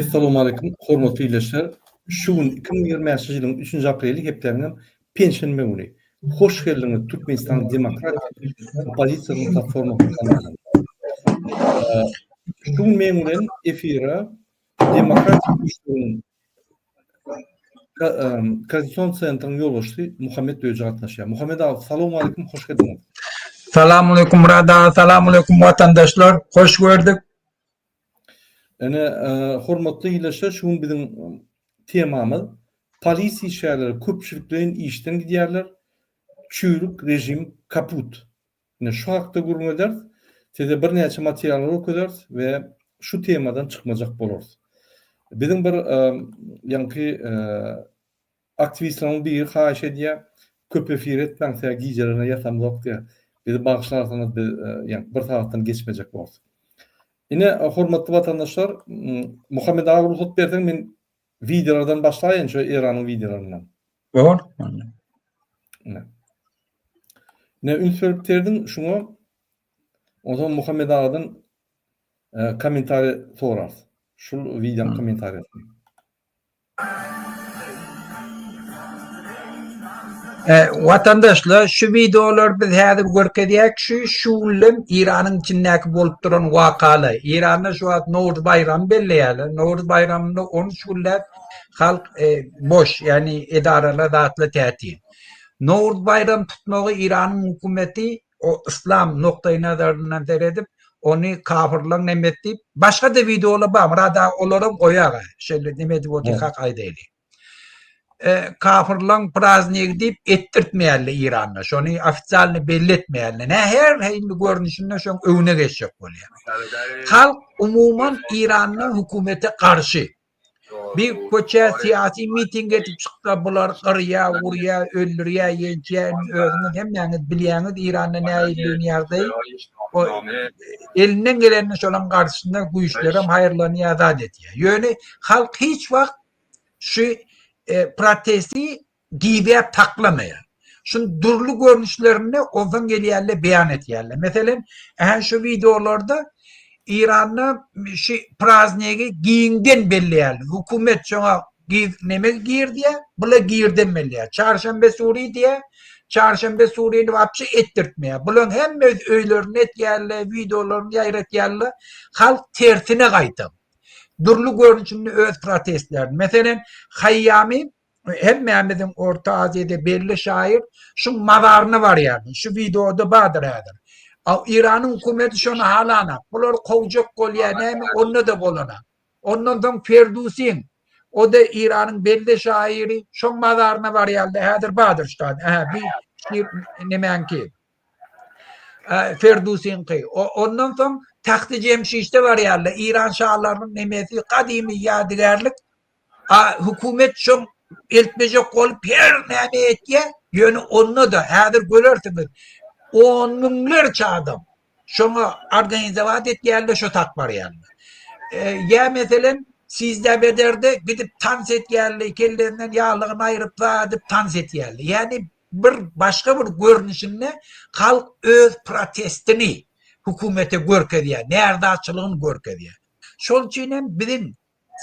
Essalawmaleýkum hormatly ildeşler. Şu gün 2025-nji ýylyň 3-nji apreli hepdäniň penşenbe güni. Hoş geldiňiz Türkmenistanyň Demokratik oppozisiýasynyň platformasy kanalyna. Şu gün meň bilen efire Demokratik güýçleriň Koordinasion sentriň ýolbaşçysy Muhammet Döji gatnaşýar. Muhammet aga, salowmaleýkum, hoş geldiňiz. Salamaleýkum Myrat aga, salamaleýkum watandaşlar, hoş gördük. Ine, hormatly ildeşler, şu gün biziň temamyz polisiýa işgärleri köpçülikleýin işden gidýärler, çüýrük režim kaput. Ine, şu hakda gürrüň ederis. Size birnäçe materiallar görkezeris we şu temadan çykmajak bolarys. Biziň bir ýaňky aktiwistleriň biri haýyş edýär, köp efir etmäň, sebäbi gijelerine ýatamzok diýýär. Bizi bagyşlarsyňyz, biz ýaňky bir sagatdan geçmejek bolarys. Ine, hormatly watandaşlar, Muhammet aga rugsat berseň men wideolardan başlaýyn, şu Eýranyň wideolaryndan. Bor. Ine. Ine üns berip serediň şuňa. Onsoň Muhammet agadan e, kommentariý sorarys. Şul wideonyň kommentariýasyny. E, watandaşlar şu wideolar biz häzir görkezýäk şu şu günlem Eýranyň içindäki bolup duran wakalar. Eýranda şu wagt Nowruz baýramy belleýärler. Nowruz baýramynda 13 günläp halk e, boş, ýagny edaralar zatlar tätil. Nowruz baýram tutmagy Eýranyň hökümeti o yslam nukdaý nazaryndan seredip, ony kafirlaň nemesi diýip, başga-da wideolar bar, Myrat aga olaram goýaga, şeýle neme edip otyrkak aýdaýly. E, kafirlaň praznigi diýip etdirtmeýärler Eýranda, şony ofitsialny belli etmeýärler. Nä her hili görnüşinde şoň öňüne geçjek bolýar. Halk umuman Eýranda hökümete garşy. Bir köçä syýasy miting edip çyksa bular gyrýa, urýa, öldürýä, ýençýä indi özüňiz hemmäňiz bilýäňiz Eýranda nähililigini ýagdaýy. O elinden gelenini şolaň garşysynda güýçlerem haýyrlanýa zat edýä. Ýöne halk hiç wagt şu protesti gizläp saklamaýar. Şuny dürli görnüşlerinde onsoň gelýärler beýan etýärler. Meselem, ähä şu wideolarda Eýranda şu praznigi giňden belleýärler. Hökümet şoňa giz neme girdýär, bula girden belleýär. Çarşenbe suri diýýär. Çarşenbe surini wapşe etdirtmeýär. Bulaň hemmesi öýlerinde etýärler, wideolaryny ýaýratýarlar. Halk tersine gaýtam. Dürli görnüşinde öz protestlerini. Meselem, Haýýamy Hemmämiziň Orta Aziýada belli şaýyr şuň mazaryna barýardy. Şu wideoda bardyr häzir. A Eýranyň hökümeti şony halanak. Bular kowjak bolýar näme onda-da bolanak. Ondan soň Ferdusiň o-da Eýranyň belli şaýyry şoň mazaryna barýardy. Häzir bardyr şu taýda. Ähä bi şir nemäňki. Ferdusiňki. Ondan soň Tahty Jemşişde barýarlar. Eýran şalarynyň nemesi gadymy ýadygärlik. A hökümet şoň eltmejek bolup her näme etýä, ýöne onda-da häzir görersiňiz on müňlerçe adam şoňa organizowat etýärler, şo tak barýarlar. Ýa meselem Sizdäbederde gidip tans etýärler, kellesinden ýaglygyny aýryp zat edip tans etýärler. Ýagny bir başga bir görnüşinde halk öz protestini hökümete görkezýär, närazyçylygyny görkezýär. Şol üçin hem biziň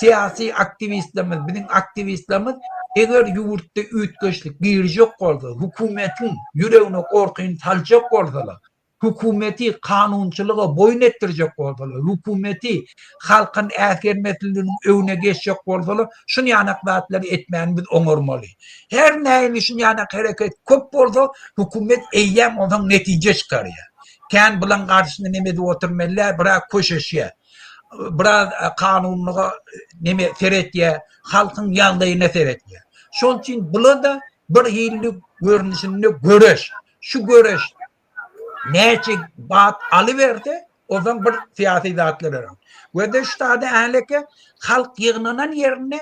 Syýasy aktiwistlerimiz, biziň aktiwistlerimiz eger ýurtda üýtgeşlik girjek bolsa, hökümetiň ýüregine gorkyny saljak bolsalar, hökümeti kanunçylyga boýun etdirjek bolsalar, hökümeti halkyň äsgermezliginiň öňüne geçjek bolsalar, şun ýanak zatlary etmäni biz oňarmaly. Her nähili şun ýanak hereket köp bolsa, hökümet eýýäm onsoň netije çykarýar. Kän bulaň garşysyna neme edip oturmaly däl, biraz köşeşýär. biraz kanunlyga neme seretýär, halkyň ýagdaýyna seretýär. Şol üçin bula-da bir hilli görnüşinde göreş. Şu göreş näçe bat alyberse, ondan bir syýasy zatlar berer. We de şu taýda äleke halk ýygnanan ýerinde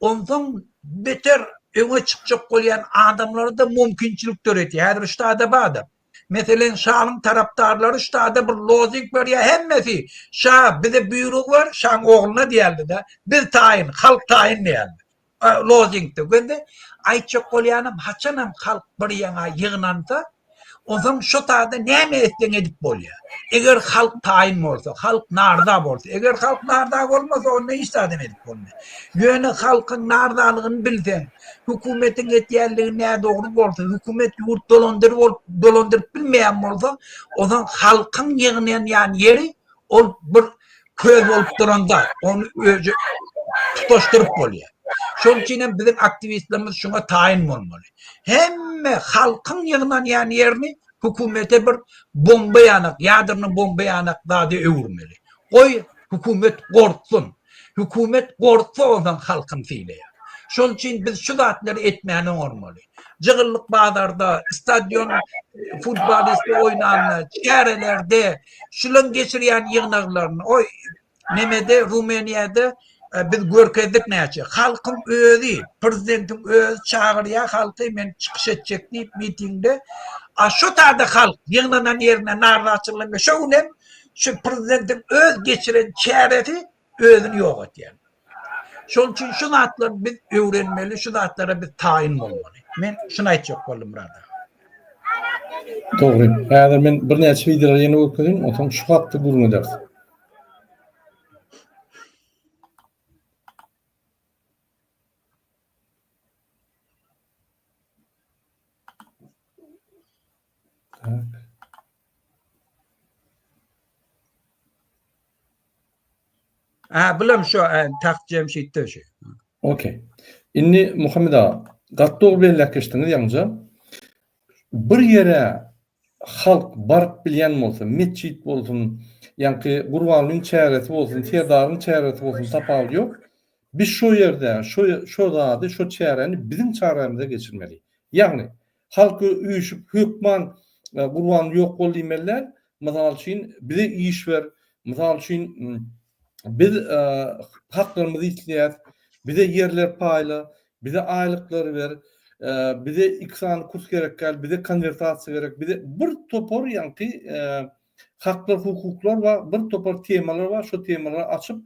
onsoň beter öňe çykjak bolýan adamlara-da mümkinçilik döretýär. Häzir şu taýda bar-da. Meselem, şanyň tarapdarlary ştada bir lozing berýär, hemmesi, Şa, bize buýruk ber, şaň ogluna diýerdi-de, biz taýyn, halk taýyn diýerdi. Lozingde. Göndi, aýtjak bolýanym, haçanam halk bir ýaňa ýygnansa, Onsoň şo taýda näme etseň edip bolýar. Eger halk taýyn bolsa, halk narza bolsa. Eger halk narza bolmasa onda hiç zadam edip bolmaýar. Ýöne halkyň narzalygyny bilseň, hökümetiň etýänligi nädogry bolsa, hökümet ýurt dolandyr bolup dolandyryp bilmeýän bolsa, onsoň halkyň ýygnanýan ýeri ol bir köz bolup duran zat. Ony özi tutaşdyryp bolýar. Şonuň üçin hem biziň aktiwistlerimiz şuňa taýyn bolmaly. Hemme halkyň ýygnanýan ýerini hökümete bir bomba ýanak, ýadrny bomba ýanak zada öwürmeli. Goý, hökümet gorksun. Hökümet gorksa onsoň halkyny sylaýar. Şonuň üçin biz şu zatlary etmäni oňarmaly. Jygyllyk bazarda, stadion futbolistler oýnanda, çärelerde, şulaň geçirýän ýygnaglaryny, oý nemede Rumyniýada e, biz görkezdik näçe. Halkyň özi, prezidentiň özi çagyrýar halky men çykyş etjek diýip mitingde. A şu taýda halk ýygnanan ýerine narazçylyk şo gün hem şu prezidentiň öz geçiren çäresi özüni ýok etýär. Şonuň üçin şu zatlary biz öwrenmeli, şu zatlara biz taýyn bolmaly. Men şuny aýtjak boldum Myrat aga. Dogry. Häzir men birnäçe wideolary ýene görkezeyim, onsoň şu hakda gürrüň ederis. Tak. Ha, bulam şu e, Tagt Jemşitde şu. Okey. Indi Muhammed aga, gaty dogry belläp geçdiňiz ýaňyja. Bir ýere halk baryp bilýän bolsa, metjit bolsun, ýaňky Gurbanlyň çäresi bolsun, Serdaryň çäresi bolsun, tapawudy ýok. Biz şo ýerde, şo şo zady, şo çäräni biziň çärämize geçirmeli. Ýagny, Halk üýşüp hökman Gurbanguly ýok bol diýmeli däl. Mysal üçin bize iş ber. Mysal üçin biz haklarymyzy isleýäs. Bize ýerler paýla. Bize aýlyklar ber. Bize iki sany kurs gerek däl. Bize konwertasiýa gerek. Bize bir topar ýaňky haklar hukuklar bar, bir topar temalar bar. Şo temalary açyp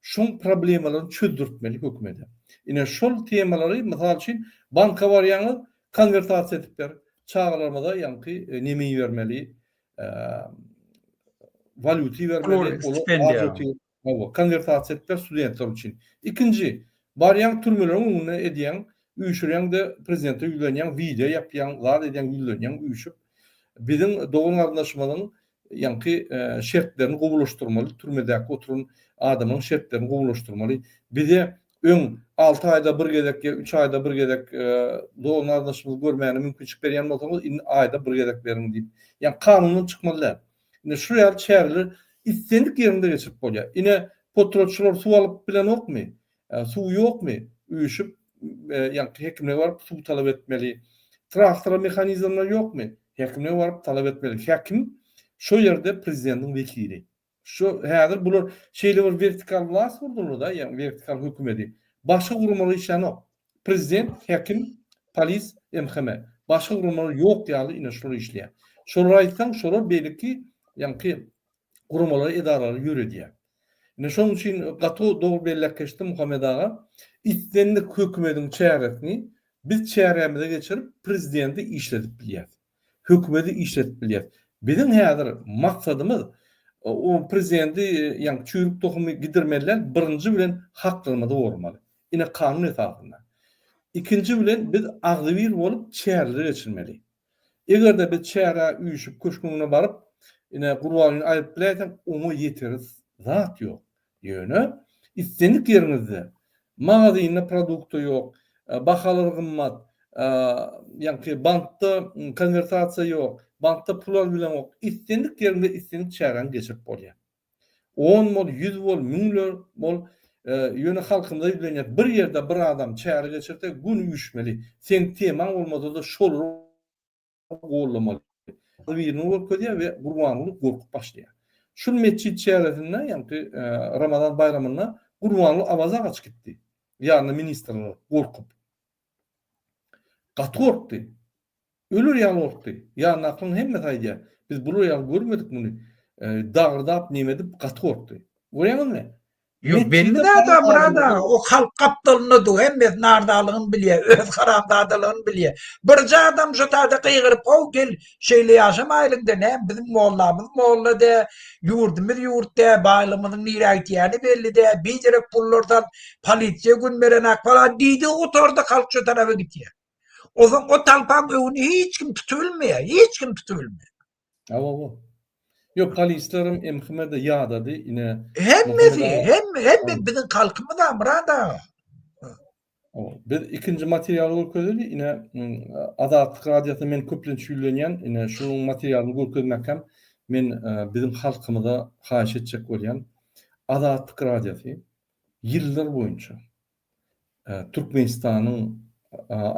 şoň problemalaryny çözdürtmeli hökümete. Ine şol temalary mysal üçin banka barýaňyz Konwertasiýa edip ber. Çagalarymyza ýaňky neme ibermeli, walýuta ibermeli, olar hawa, konwertasiýa edip ber studentler üçin. Ikinji, barýaň türmeleriň öňünde edýäň, üýşürýäň-de prezidente ýüzlenýäň, wideo ýapýaň, zat edýäň, ýüzlenýäň üýşüp. Biziň dogan-garyndaşymyzyň ýaňky şertlerini gowulaşdyrmaly, türmedäki oturan adamyň şertlerini gowulaşdyrmaly. Bize öň alty aýda bir gezek ýa üç aýda bir gezek dogan garyndaşymyzy görmäne mümkinçilik berýän bolsaňyz, indi aýda bir gezek beriň diýip. Ýagny kanundan çykmaly däl. Ine şu ýaly çäreler islendik ýerinde geçirip bolýar. Ine potratçylar suw alyp bilenokmy? Suw ýokmy? Üýşüp ýaňky hekimlige baryp suw talap etmeli. Traktora mehanizmler ýokmy? Häkimlige baryp talap etmeli. Häkim şo ýerde prezidentiň wekili. Şu häzir bular şeýle bir wertikal wlast gurdular-da, ýagny wertikal hökümeti. Başga guramalar işlänok. Prezident, häkim, polis, MHM. Başga guramalar ýok ýaly ine şular işleýär. Şolara aýtsaň, şolar beýleki ýaňky guramalary, edaralary ýöredýär. Ine şonuň üçin gaty dogry belläp geçdi Muhammet aga. Islendik hökümediň çäresini biz çärämize geçirip prezidenti işledip bilýäris. Hökümedi işledip bilýäris. Biziň häzir maksadymyz o prezidenti ýaňky çüýrük tohumy gidirmeli däl, birinji bilen haklarymyzy goramaly. Ine kanun esasynda. Ikinji bilen biz agzybir bolup çäreler geçirmeli. Eger-de biz çärä üýşüp köşgüň öňüne baryp, ine Gurbangulyny aýryp biläýseň, oňa ýeteris zat ýok. Ýöne islendik ýeriňizde magazynda produkta ýok, bahalar gymmat, ýaňky bankda konwertasiýa ýok, bankda pul alyp bileňok, islendik ýeriňde islendik çäräni geçirip bolýar. On bol, ýüz bol, müňler bol, ýöne halkymyza ýüzlenýäs, bir ýerde bir adam çäre geçirse, göni üýşmeli. Seň temaň bolmasa-da şolary gollamaly. Birini görkezýär we Gurbanguly gorkup başlaýar. Şul metjit çäresinde, ýaňky Ramazan baýramynda Gurbanguly Awaza gaçyp gitdi. Ýanyna ministrler gorkup. Gaty gorkdy. Öler ýaly gorkdy. Ýanyndakylaryň hemmesi aýdýar. Biz bular ýaly görmedik muny. Dagyrdap neme edip gaty gorkdy. Görýäňizmi? Ýok, belli zat-a, Myrat aga, o halk gapdalynda dur, hemmesi nardalygyny bilýär, öz haramzadalygyny bilýär. Birje adam şo taýda gygyryp, how, gel, şeýle ýaşamaýlyň-da, näme, biziň mollamyz molla dä, ýurdumyz ýurt dä, baýlygymyzyň nirä gitýäni belli dä, biderek pullar sal, polisiýa gün berenak falan diýdigi gutardy, halk şo tarapa gitýär. Onsoň o talpaň öňüni hiç kim tutubilmeýär, hiç kim tutubilmeýär. Hawa. Ýok, polislerem MHM-de ýadady, ine. Hemmesi, hemme, hemme biziň halkymyz-a, Myrat aga. Biz ikinji materialy görkezeli, ine, Azatlyk Radiosyna men köplenç ýüzlenýän, ine, şunuň materialyny görkezmekkäm men biziň halkymyza haýyş etjek bolýan. Azatlyk Radiosy ýyllar boýunça Türkmenistanyň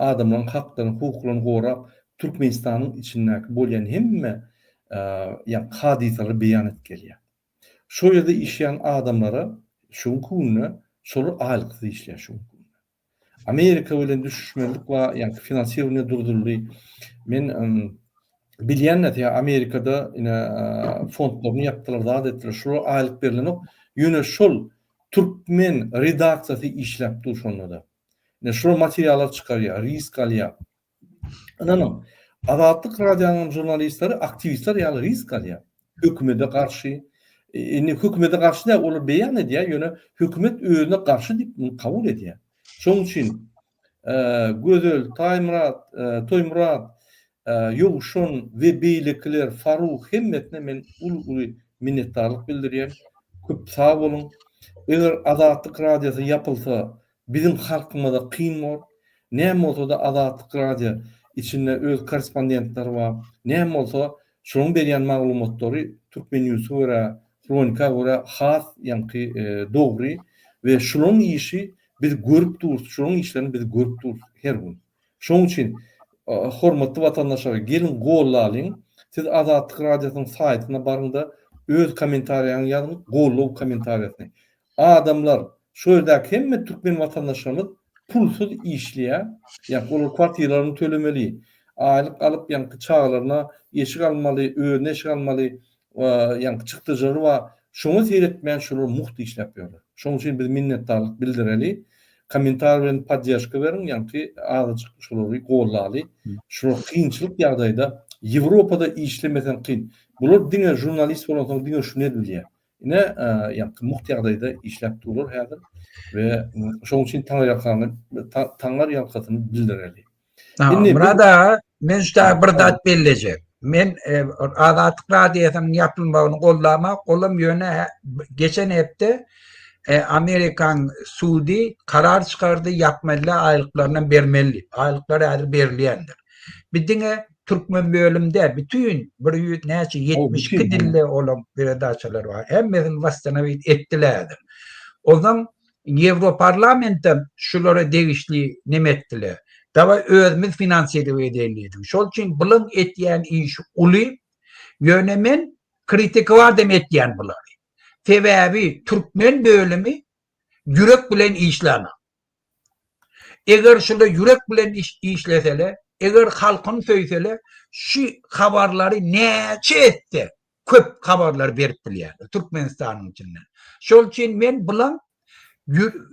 adamlaryň haklaryny, hukuklaryny gorap, Türkmenistanyň içindäki bolýan hemme ýa hadysalary beýan edip gelýär. Şol ýerde işleýän adamlara şu günki günde şolar aýlyksyz işleýär şu günki günde. Amerika bilen düşüşmezlik bar, ýa finansirowaniýe durduryldy. Men bilýän näse Amerikada ine fondlaryny ýapdylar, zat etdiler. Şolar aýlyk berlenok. Ýöne şol Türkmen redaksiýasy işläp dur şonda-da. Ine şular materiallar çykarýar, risk alýar. Ynanyň, Azatlyk radionyň žurnalistleri aktiwistler ýaly risk alýar. Hökümete garşy, indi hökümete garşy däl, olar beýan edýär, ýöne hökümet özüne garşy diýip muny kabul edýär. Şonuň üçin Gözel, Taýmyrat, Toýmyrat, Ýowşan we beýlekiler, Faruh hemmesine men uly-uly minnetdarlyk bildirýän. Köp sag boluň. Eger Azatlyk Radiosy ýapylsa, biziň halkymyza kyn bor. Näme bolsa-da Azatlyk Radio içinde öz korrespondentleri bar. Näme bolsa, şolaryň berýän maglumatlary Türkmen Newse görä, Hronika görä has ýaňky dogry we şularyň işi biz görüp durus, şularyň işlerini biz görüp durus her gün. Şonuň üçin, hormatly watandaşlar, geliň gollalyň. Siz Azatlyk Radiosynyň saýtyna baryň-da, öz kommentariýaňy ýazyň, gollow kommentariýasyny. Adamlar, şu ýerdäki hemme türkmen watandaşlarymyz pulsuz işleýär. Ýa olar kwartiralaryny tölemeli, aýlyk alyp, ýaňky çagalaryna eşik almaly, özüne eşik almaly, ýaňky çykdajylary bar. Şoňa seretmän şolar mugt işläp ýörler. Şonuň üçin biz minnetdarlyk bildireli. Kommentariý bilen podderžka beriň, ýaňky azajyk şolary gollaly. Şolar kynçylyk ýagdaýda Ýewropada işlemeseň kyn. Bular diňe žurnalist bolansoň diňe şuny edbilýär. Ine, ýaňky mugt ýagdaýda işläp durlar häzir we şonuň üçin taňryýalkany taňryýalkasyny bildireli. Indi Myrat aga, men şu taýda bir zat bellejek. Men e, Azatlyk Radiosynyň ýapylmagyny goldamak, olam ýöne geçen hepde e, Amerikan sudy karar çykardy, ýapmaly aýlyklaryndan bermeli diýip. Aýlyklar häzir berilýändir. Bi diňe türkmen bölümde bütün bir ýüz näçe 72 dilde olan peredaçalar bar. Hemmesini wastanawit etdiler häzir. Ondan Ýewroparlamentem şulara degişli neme etdiler. Dawa özümiz finansirowat edeýin diýdik. Şol üçin bulaň etýän işi uly. Ýöne men kritikowadam etýän bulary. Sebäbi türkmen bölümi ýürek bilen işlänok. Eger şular ýürek bilen işlesele, eger halkyny söýsele, şu habarlary näçe etse köp habarlary berip bilýärler Türkmenistanyň içinde. Şol üçin men bulaň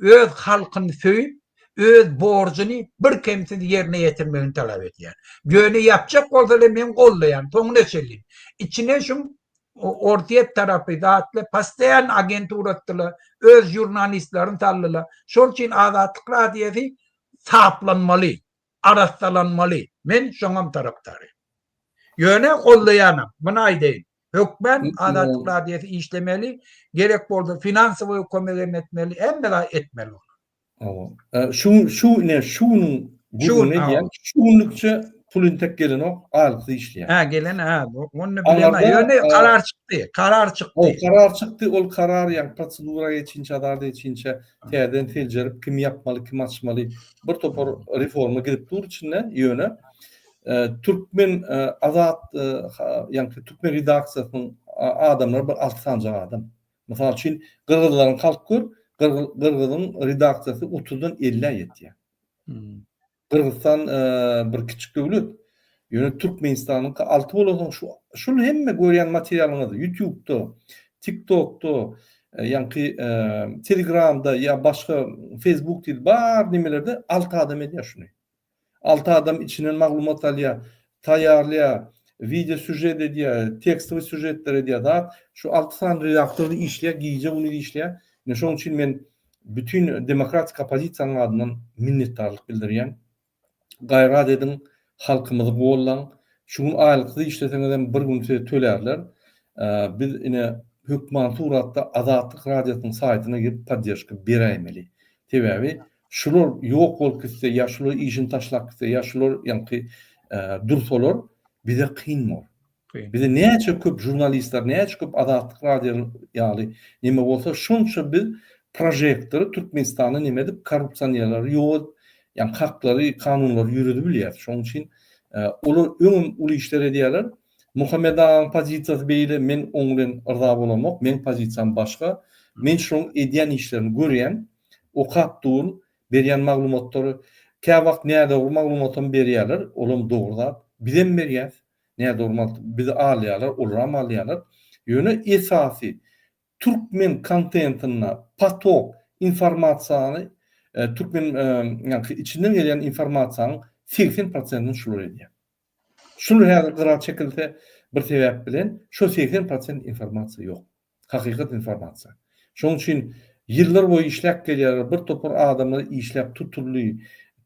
öz halkyny söýüp, öz borjuny birkemsiz ýerine ýetirmegini talap edýän. Ýöne ýapjak bolsalar men gollaýan soňuna çenli. Içine şuň Orsýet tarapy zatly postoýan agentura atdylar, öz žurnalistlerini saldylar. Şol üçin Azatlyk Radiosy saplanmaly, arassalanmaly. Men şoňam tarapdary. Ýöne gollaýanam, muny aýdaýyn. Hökmän Azatlyk Radiosy işlemeli, gerek bolsa finansowy kömek hem etmeli, hemme zat etmeli olar. Hawa. Şu şu ine şu günüň gürrüňini edýän. Şu günlükçe pul intek gelenok, aýlyksyz işleýär. Hä, gelen hä, ony bilemä. Ýöne karar çykdy, karar çykdy. Ol karar çykdy, ol karar ýa prosedura geçinçä, zat geçinçä täzeden seljerip kimi ýapmaly, kimi açmaly bir topar reforma gidip dur içinde, ýöne türkmen azat ýa türkmen redaksiýasynyň adamlary bir 6 sanjak adam. Mysal üçin, gyrgyzlaryň halk gör, gyrgyzyň redaksiýasy otuzdan ellä ýetýär. Gyrgyzystan bir kiçik döwlet. Ýöne Türkmenistanyňky alty bolansoň şu şul hemme görýän materialyňyz YouTube'da, TikTok'da, ýaňky Telegramda ýa başga Facebook diýdi bar nimelerde 6 adam edýär şuny. 6 adam içinden maglumat alýar, taýýarlaýar, wideo sýužet edýär, tekstowy sýužetler edýär zat. Şu 6 sany redaktor işleýär, gije gündiz işleýär. Ine şonuň üçin men bütin demokratik oppozisiýanyň adyndan minnetdarlyk bildirýän. Gaýrat ediň, halkymyzy gollaň. Şu gün aýlyksyz işleseňizem bir gün size tölärler. Biz ine hökman suratda Azatlyk radiosynyň saýtyna girip podderžka beräýmeli. Sebäbi şular ýok bolup gitse ýa şular işini taşlap gitse ýa şular ýaňky dursalar bize kyn bor. Bize näçe köp žurnalistler, näçe köp Azatlyk radio ýaly neme bolsa, şonça biz prožektory Türkmenistanda neme edip, korrupsionerleri ýok edip, ýagny haklary, kanunlary ýöredip bilýäris. Şonuň üçin olar öňem uly işler edýärler. Muhammet agaň pozisiýasy beýle, men oň bilen yrza bolamok, meň pozisiýam başga. Men şoň edýän işlerini görýän, okap durun, berýän maglumatlary. Käwagt nädogry maglumatam berýärler, olam dogry zat. Bizem berýäs. Nädogry maglumat bizi alýarlar, olaram alýarlar. Ýöne esasy türkmen kontentinde potok informasiýany türkmen ýaňky içinden gelýän informasiýanyň 80 prosentini şular edýär. Şular häzir gyra çekilse bir sebäp bilen şo 80 prosent informasiýa ýok. Hakykat informasiýa. Şonuň üçin ýyllar boýy işläp gelýärler, bir topar adamlar işläp tutuldy,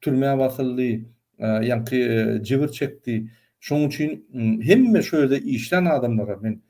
türmä basyldy, ýaňky jebir çekdi. Şonuň üçin hemme şu ýerde işlän adamlara men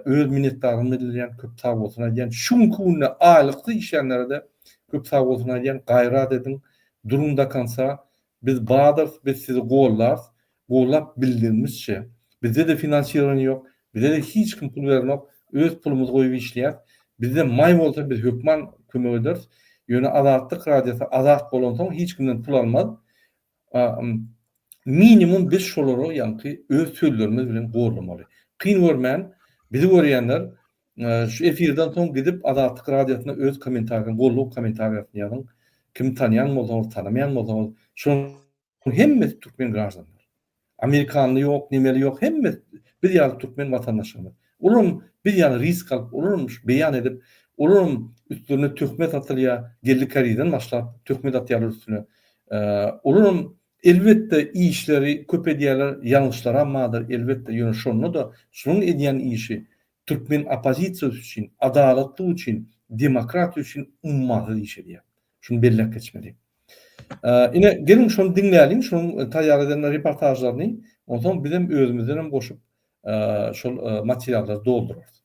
öz minnetdarlygymy bildirýän, köp sag bolsun aýdýan. Şu günki günde aýlyksyz işlänlere-de köp sag bolsun aýdýan. Gaýrat ediň, duruň do konca. Biz bardyrs, biz sizi gollarys, gollap bildigimizçe. Bizde-de finansirowaniýe ýok, bize-de hiç kim pul berenok, öz pulumyzy goýup işleýäris. Bizde maý bolsa biz hökman kömek ederis. Ýöne Azatlyk Radiosy azat bolansoň hiç kimden pul almaz. Minimum biz şolara ýaňky öz sözlerimiz bilen gollamaly. Kyn görmän bizi görýänler Şu efirden soň gidip Azatlyk Radiosyna öz kommentariýaňy, goldaw kommentariýasyny ýazyň. Kimi tanýan bolsaňyz, tanamaýan bolsaňyz, şolaryň hemmesi türkmen graždanlary. Amerikanly ýok, nemeli ýok, hemmesi biz ýaly türkmen watandaşlarymyz. Olaram biz ýaly risk alyp, olaram şu beýan edip, olaram üstlerine töhmet atylýar, Geldi Kärizden başlap töhmet atýarlar üstüne. Olaram elbetde işleri köp edýärler, ýalňyşlaram bardyr elbetde, ýöne şonda-da şularyň edýän işi Türkmen oppozisiýasy üçin, adalatlyk üçin, demokratiýa üçin ummasyz iş edýär. Şuny belläp geçmeli. Ine, geliň şony diňläliň, şonuň taýýar eden reportažlaryny, onsoň bizem özümizdenem goşup şol materiallary doldurarys.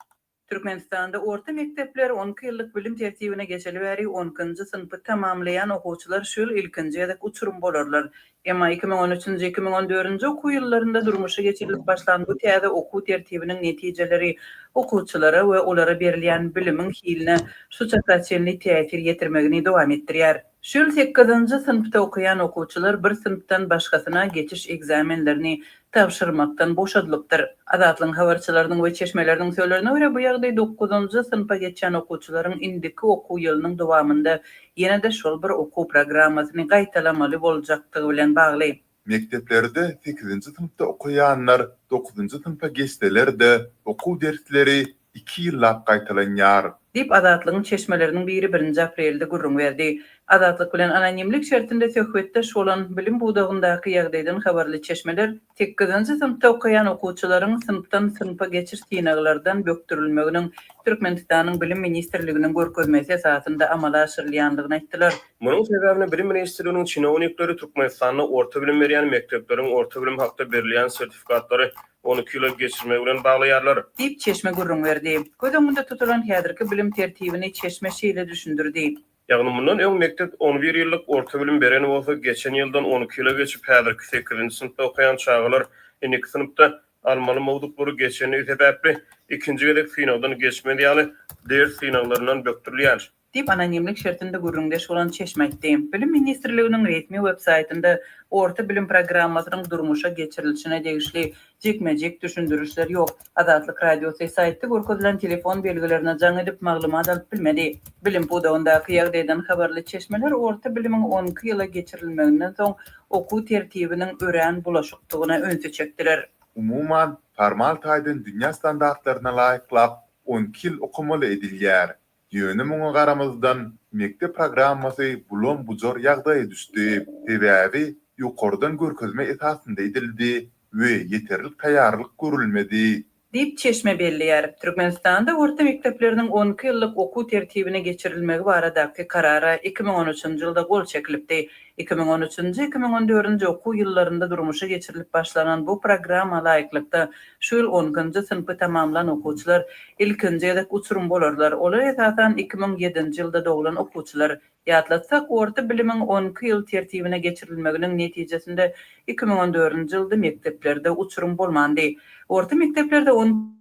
Türkmenistanda orta mekdepler on iki ýyllyk bilim tertibine geçeli bäri on ikinji synpy tamamlaýan okuwçylar şu ýyl ilkinji gezek uçurym bolarlar. Emma 2013-nji, 2014-nji okuw ýyllarynda durmuşa geçirilip başlan bu täze okuw tertibiniň netijeleri okuwçylara we olara berilýän bilimiň hiline şu çaka çenli täsir ýetirmegini dowam etdirýär. Şu ýyl sekizinji synpda okaýan okuwçylar bir synpdan başgasyna geçiş ekzamenlerini tabşyrmakdan boşadylypdyr. Azatlygyň habarçylarynyň we çeşmeleriniň sözlerine görä, bu ýagdaý dokuzynjy synpa geçýän okuwçylaryň indiki okuw ýylynyň dowamynda ýene-de şol bir okuw programmasyny gaýtalamaly boljakdygy bilen bagly. Mekdeplerde sekizinji synpda okaýanlar dokuzynjy synpa geçseler-de, okuw dersleri iki ýyllap gaýtalanýar. Diýip, Azatlygyň çeşmeleriniň biri birinji aprelde gürrüň berdi. Azatlyk bilen anonimlik şertinde söhbetdeş bolan bilim pudagyndaky ýagdaýdan habarly çeşmeler Sekizinji synpda okaýan okuwçylaryň synpdan synpa geçiş synaglardan bökdürilmeginiň Türkmenistanyň Bilim ministrliginiň görkezmesi esasynda amala aşyrylýandygyny aýtdylar. Munuň sebäbini Bilim ministrliginiň çinownikleri Türkmenistanda orta bilim berýän mekdepleriň orta bilim hakda berilýän sertifikatlary 12 ýyla geçirmegi bilen baglaýarlar. Diýip, çeşme gürrüň berdi. Göz öňünde tutulan häzirki bilim tertibini çeşme şeýle düşündirdi. Ýagny mundan öň mekdep on bir ýyllyk orta bilim beren bolsa, geçen ýyldan 12 ýyla geçip, häzirki sekizinji synpda okaýan çagalar indiki synpda almaly mowzuklary geçendigi sebäpli, ikinji gezek synagdan geçmez ýaly ders synaglaryndan bökdürilýär. Diýip, anonimlik şertinde gürrüňdeş bolan çeşme aýtdy. Bilim ministrliginiň resmi web-saýtynda orta bilim programmasynyň durmuşa geçirilişine degişli Jikme-jik düşündirişler ýok. Azatlyk Radiosy saýtda görkezilen telefon belgilerine jaň edip, maglumat alyp bilmedi. Bilim pudagyndaky ýagdaýdan habarly çeşmeler orta bilimiň 12 ýyla geçirilmeginden soň okuw tertibiniň örän bulaşykdygyna ünsi çekdiler. Umuman, formal taýdan dünýä standartlaryna laýyklap, 12 ýyl okamaly edilýär. Ýöne muňa garamazdan, mekdep programmasy bulam-bujar ýagdaýa düşdi. Sebäbi ýokardan görkezme esasynda edildi we ýeterlik taýýarlyk görülmedi. Diýip, çeşme belleýär. Türkmenistanda orta mekdepleriniň on iki ýyllyk okuw tertibine geçirilmegi baradaky Karara 2013-nji ýylda gol çekilipdi. 2013-nji, 2014-nji okuw ýyllarynda durmuşa geçirilip başlanan bu programma laýyklykda, şu ýyl on ikinji synpy tamamlan okuwçylar ilkinji gezek uçurym bolarlar. Olar esasan 2007-nji ýylda doglan okuwçylar. Ýatlatsak, orta bilimiň on iki ýyl tertibine geçirilmeginiň netijesinde 2014-nji ýylda mekdeplerde uçurym bolmandy. Orta mekdeplerde on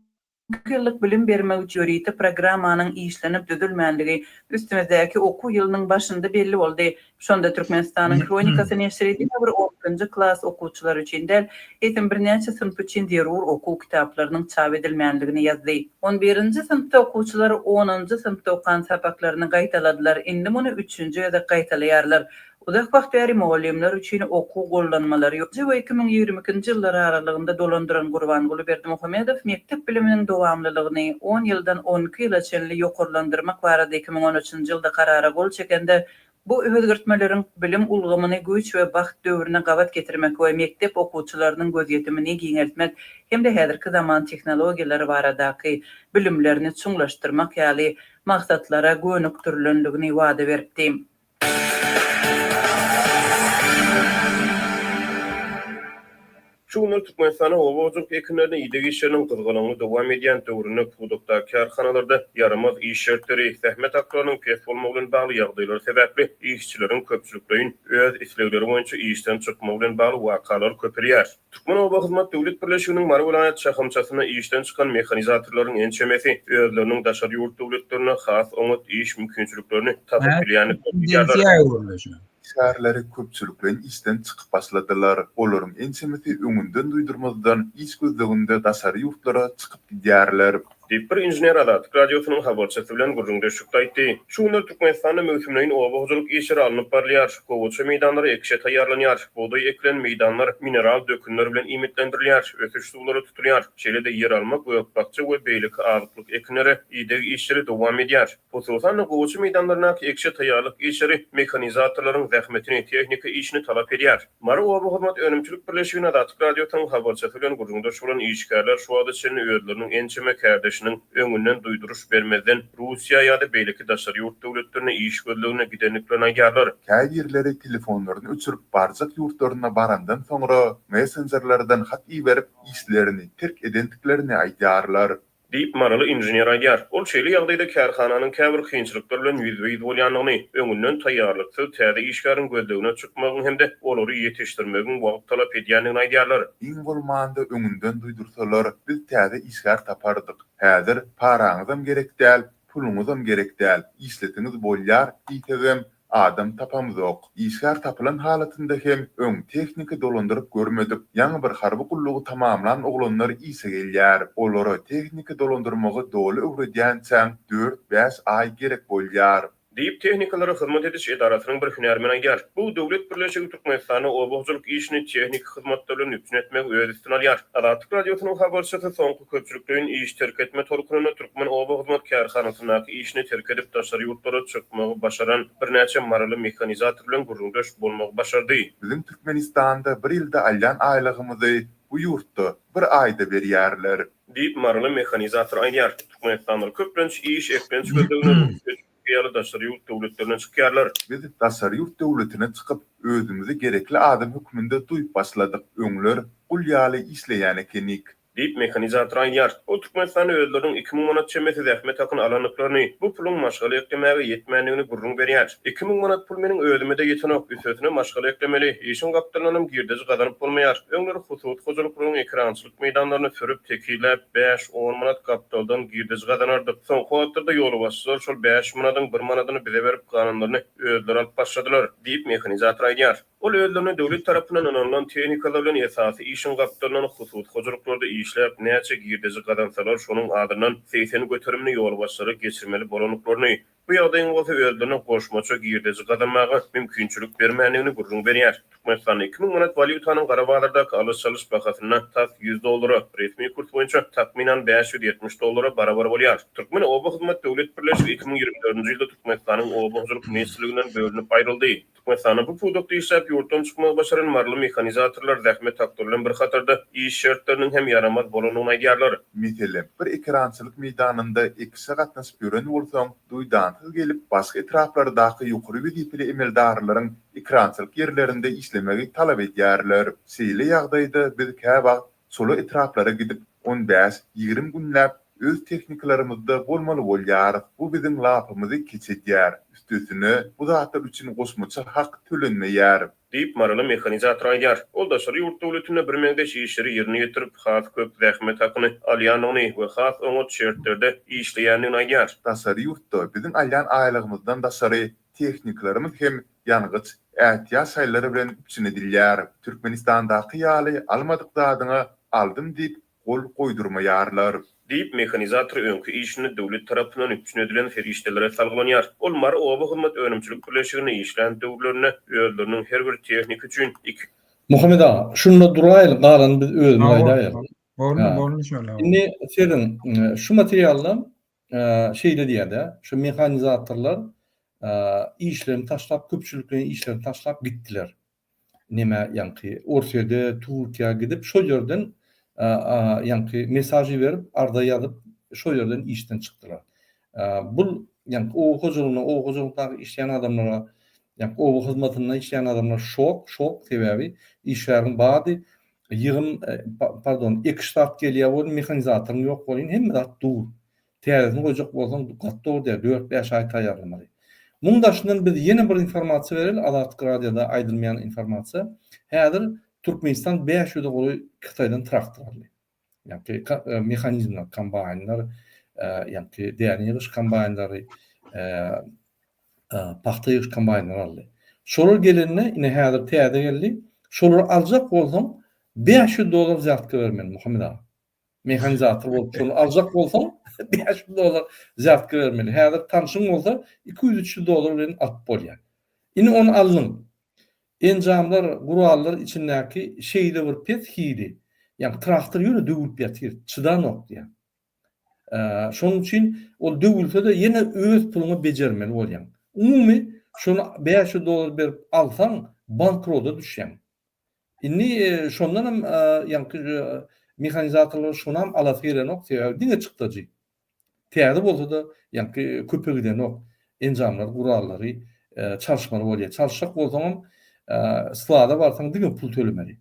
iki ýyllyk bilim bermek üçin ýörite programmanyň işlenip düzülmänligi üstümizdäki okuw ýylynyň başynda belli boldy. Şonda Türkmenistanyň Hronikasy neşiri diňe bir on ikinji klas okuwçylary üçin däl, eýsem birnäçe synp üçin zerur okuw kitaplarynyň çap edilmänligini ýazdy. On birinji synpda okuwçylar onunjy synpda okan sapaklaryny gaýtaladylar, indi muny üçünji gezek gaýtalaýarlar. Uzak wagt bäri mugallymlar üçin okuw gollanmalary ýok. Nji we 2022-nji ýyllar aralygynda dolandyran Gurbanguly Berdimuhamedow mekdep biliminiň dowamlylygyny on ýyldan on iki ýyla çenli ýokarlandyrmak barada 2013-nji ýylda karara gol çekende, bu özgertmeleriň bilim ulgamyny güýç we bagt döwrüne gabat getirmek we mekdep okuwçylarynyň gözýetimini giňeltmek hem-de häzirki zaman tehnologiýalary baradaky bilimlerini çuňlaşdyrmak ýaly maksatlara gönükdirilendigini wada beripdi. Şu günler Türkmenistanda oba hojalyk ekinlerine ideg işleriniň gyzgalaňly dowam edýän döwründe pudakdaky kärhanalarda ýaramaz iş şertleri, zähmet haklarynyň pes bolmagy bilen bagly ýagdaýlar sebäpli işçileriň köpçülikleýin öz islegleri boýunça işden çykmagy bilen bagly wakalar köpelýär. Türkmenobahyzmat döwlet birleşiginiň Mary welaýat şahamçasynda işden çykan mehanizatorlaryň ençemesi özleriniň daşary ýurt döwletlerinde has oňat iş mümkinçiliklerini tapyp bilýändiklerini aýdýarlar. Işgärleri köpçülikleýin işden çykyp başladylar. Olaryň ençemesi öňünden duýdurmazdan iş gözleginde daşary ýurtlara çykyp gidýärler. Diýip, bir inžener Azatlyk Radiosynyň habarçysy bilen gürrüňdeşlikde aýtdy. Şu günler Türkmenistanda möwsümleýin oba hojalyk işleri alnyp barylýar. Gowaça meýdanlary ekişe taýýarlanýar. Bugdaý ekilen meýdanlar mineral dökünler bilen iýmitlendirilýär, ösüş suwlary tutulýar. Şeýle-de ýeralma, gök-bakja we beýleki azyklyk ekinlere ideg işleri dowam edýär. Hususan-da, gowaça meýdanlaryndaky ekişe taýýarlyk işleri mehanizatorlaryň zähmetini, tehnika işini talap edýär. Mary oba hyzmat önümçilik birleşiginde Azatlyk Radiosynyň habarçysy bilen gürrüňdeş bolan işgärler şu wagta çenli özleriniň ençeme kärdeşiniň öňünden duýduryş bermezden Russiýa ýa-da beýleki daşary ýurt döwletlerine iş gözlegine gidendiklerini aýdýarlar. Käbirleri telefonlaryny öçürip barjak ýurtlaryna barandan soňra messenjerlerden hat iberip işlerini terk edendiklerini aýdýarlar. Diýip, maryly inžener aýdýar. Ol şeýle ýagdaýda kärhananyň käbir kynçylyklar bilen ýüzbe-ýüz bolýandygyny, öňünden taýýarlyksyz täze işgäriň gözlegine çykmagyň hem-de olary ýetişdirmegiň wagt talap edýändigini aýdýarlar. Iň bolmanda öňünden duýdursalar, biz täze işgär tapardyk. Häzir paraňyzam gerek däl, puluňyzam gerek däl, işlesiňiz bolýar diýsegem, Adam tapamzok. Işgär tapylan halatynda hem öň tehnika dolandyryp görmedik, ýaňy bir harby gullugy tamamlan oglanlar işe gelýär. Olara tehnika dolandyrmagy doly öwredýänçäň dört-bäş aý gerek bolýar. Diýip, Tehnikalara hyzmat ediş edarasynyň bir hünärmeni aýdýar. Bu döwlet birleşigi Türkmenistanda oba hojalyk işini tehniki hyzmatlar bilen üpjün etmegi öz üstüne alýar. Azatlyk Radiosynyň habarçysy soňky köpçülikleýin iş terk etme tolkunynda Türkmen oba hyzmat kärhanasyndaky işini terk edip daşary ýurtlara çykmagy başaran birnäçe maryly mehanizator bilen gürrüňdeş bolmagy başardy. Biziň Türkmenistanda bir ýylda alýan aýlygymyzy bu ýurtda bir aýda berýärler. Diýip, maryly mehanizator aýdýar. Türkmenistanlylar köplenç iş, eklenç gözlegine Russiýa, Türkiýe ýaly daşary ýurt döwletlerine çykýarlar. Biz daşary ýurt döwletine çykyp, özümizi gerekli adam hökmünde duýup başladyk. Öňler gul ýaly işleýän ekenik. Diýip, mehanizator aýdýar. Ol Türkmenistanda özleriniň 2000 manat çemesi zähmet hakyny alandyklaryny, bu puluň maşgala eklemäge ýetmändigini gürrüň berýär. 2000 manat pul meniň özüme-de ýetenok, üstesine maşgala eklemeli, işiň gapdalyndanam girdeji gazanyp bolmaýar. Öňler hususy hojalyklaryň ekerançylyk meýdanlaryny sürüp, tekizläp, bäş-on manat gapdaldan girdeji gazanardyk. Soňky wagtlarda ýolbaşçylar şol bäş manadyň bir manadyny bize berip, galanlaryny özleri alyp başladylar, diýip, mehanizator aýdýar. Ol özlerine döwlet tarapyndan ynanylan tehnikalar bilen esasy işiň gapdalyndan hususy hojalyklarda işläp, näçe girdeji gazansalar, şonuň azyndan 80 göterimini ýolbaşçylara geçirmeli bolandyklaryny, Bu ýagdaýyň bolsa özlerine goşmaça girdeji gazanmaga mümkinçilik bermändigini gürrüň berýär. Türkmenistanda 2000 manat walýutanyň gara bazardaky alyş-çalyş bahasynda tas 100 dollara, resmi kurs boýunça takmynan 570 dollara barabar bolýar. Türkmen oba hyzmat döwlet birleşigi 2024-nji ýylda Türkmenistanyň Oba hojalyk ministrliginden bölünip aýryldy. Türkmenistanda bu pudakda işläp ýurtdan çykmagy başaran maryly mehanizatorlar zähmet haklary bilen bir hatarda iş şertleriniň hem ýaramaz bolandygyny aýdýarlar. Meselem, bir ekerançylyk meýdanynda ekişe gatnaşyp ýören bolsaň, duýdansyz gelip başga etraplardaky ýokary wezipeli emeldarlaryň ekerançylyk ýerlerinde işlemegi talap edýärler. Şeýle ýagdaýda biz käwagt çola etraplara gidip, on bäş, 20 günläp öz tehnikalarymyzda bolmaly bolýarys. Bu biziň lapymyzy keç edýär. Üstesine, bu zatlar üçin goşmaça hak tölenmeýär. Diýip, maryly mehanizator aýdýar. Ol daşary ýurt döwletinde birmeňzeş işleri ýerine ýetirip, has köp zähmet hakyny alýandygyny we has oňat şertlerde işleýändigini aýdýar. Daşary ýurtda biziň alýan aýlygymyzdan daşary tehnikalarymyz hem ýangyç, ätiýaç şaýlary bilen üpjün edilýär. Türkmenistandaky ýaly almadyk zadyňa aldym diýip gol goýdurmaýarlar. Diýip, mehanizator öňki işinde döwlet tarapyndan üpjün edilen serişdelere salgylanýar. Ol Mary oba hyzmat önümçilik birleşiginde işlän döwürlerinde özleriniň her bir tehnika üçin iki. Muhammet aga, şunda duraýyl, galanyny biz özümiz aýdaýaly. Boldy, boldy şöyle. Indi sezin şu materialda şeýle diýýär-de, şu mehanizatorlar işlerini taşlap, köpçülikleýin işlerini taşlap gitdiler. Nämä ýaňky Orsýede, Türkiýä gidip, şol ýerden ýaňky mesaž iberip, arza ýazyp, şol ýerden işden çykdylar. Bul ýaňky oba hojalygynda, oba hojalykdaky işleýän adamlara, ýaňky oba hyzmatynda işleýän adamlara şok, şok, sebäbi işgäriň bady, ýygym, pardon, ekiş zat gelýär welin, mehanizatoryň ýok welin, hemme zat dur. Täzesini goýjak bolsaň gaty dogry diýýär, dört-bäş aý taýýarlamaly. Muň daşyndan biz ýene bir informasiýa bereli, Azatlyk Radioda aýdylmaýan informasiýa. Häzir Türkmenistan 500-e golaý Hytaýdan traktor aldy. Ýagny mehanizmler, kombaýnlar, ýagny däne ýygyş kombaýnlary, pagta ýygyş kombaýnlary aldy. Şolar gelende, ine häzir täze geldi. Şolary aljak bolsaň 500 dollar wzýatka bermeli Muhammet aga. Mehanizator bolup şony aljak bolsaň 500 dollar wzýatka bermeli. Häzir tanşyň bolsa 200-300 dollar bilen alyp bolýar. Indi ony aldyň. Enjamlar, gurallar içindäki şeýle bir pes hili, ýagny traktor ýöne döwülip ýatyr, çydanok diýýär. Şonuň üçin ol döwülse-de ýene öz puluňa bejermeli bolýaň. Umumy şony 500 dollar berip alsaň bankroda düşýäň. Indi şondanam ýaňky mehanizatorlar şonam alasy gelenok, sebäbi diňe çykdajy. Täze bolsa-da ýaňky köpe gidenok. Enjamlar, gurallary çalyşmaly bolýar. Çalyşjak bolsaňam sklada barsaň diňe pul tölemeli.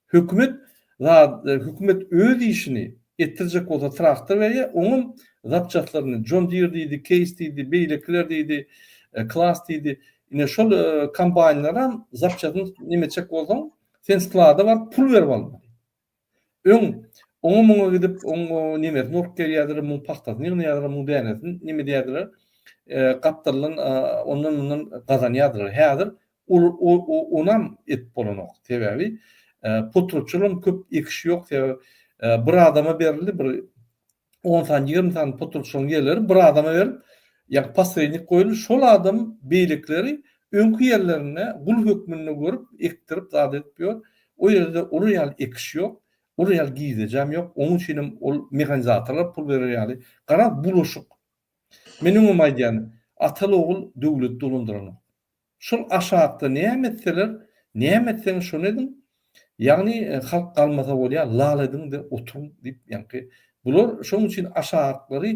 Hökümet zat hökümet öz işini etdirjek bolsa traktor berýär, oňam zapçastlaryny John Deere diýdi, Case diýdi, beýlekiler diýdi, Claas diýdi. Ine şol kombaýnlaram zapçasyny neme etjek bolsaň, sen sklada baryp pul berip almaly. Öň oňa muňa gidip, oň nemesini urup gelýärdiler, muň pagtasyny ýygnaýardylar, muň dänesini neme edýärdiler, gapdaldan ondan-mundan gazanýardylar. Häzir onam edip bolanok. Sebäbi potratçylaryň köp ekişi ýok. Sebäbi bir adama berildi, bir on sany, 20 sany potratçylaryň ýerleri bir adama berip, ýagny posrednik goýuldy. Şol adam beýlekileri öňki ýerlerinde gul hökmünde görüp, ekdirip, zat edip ýör. O ýerde olar ýaly ekiş ýok, olar ýaly girdejem ýok. Onuň üçin hem ol mehanizatorlar pul berer ýaly. Garaz, bulaşyk. Men öňem aýdýan, ataly-ogul döwlet dolandyranok. Şol aşakda näme etseler, näme etseňiz şony ediň, ýagny halk galmasa bolýar, lal ediň-de oturyň diýip ýaňky bular şonuň üçin aşaklary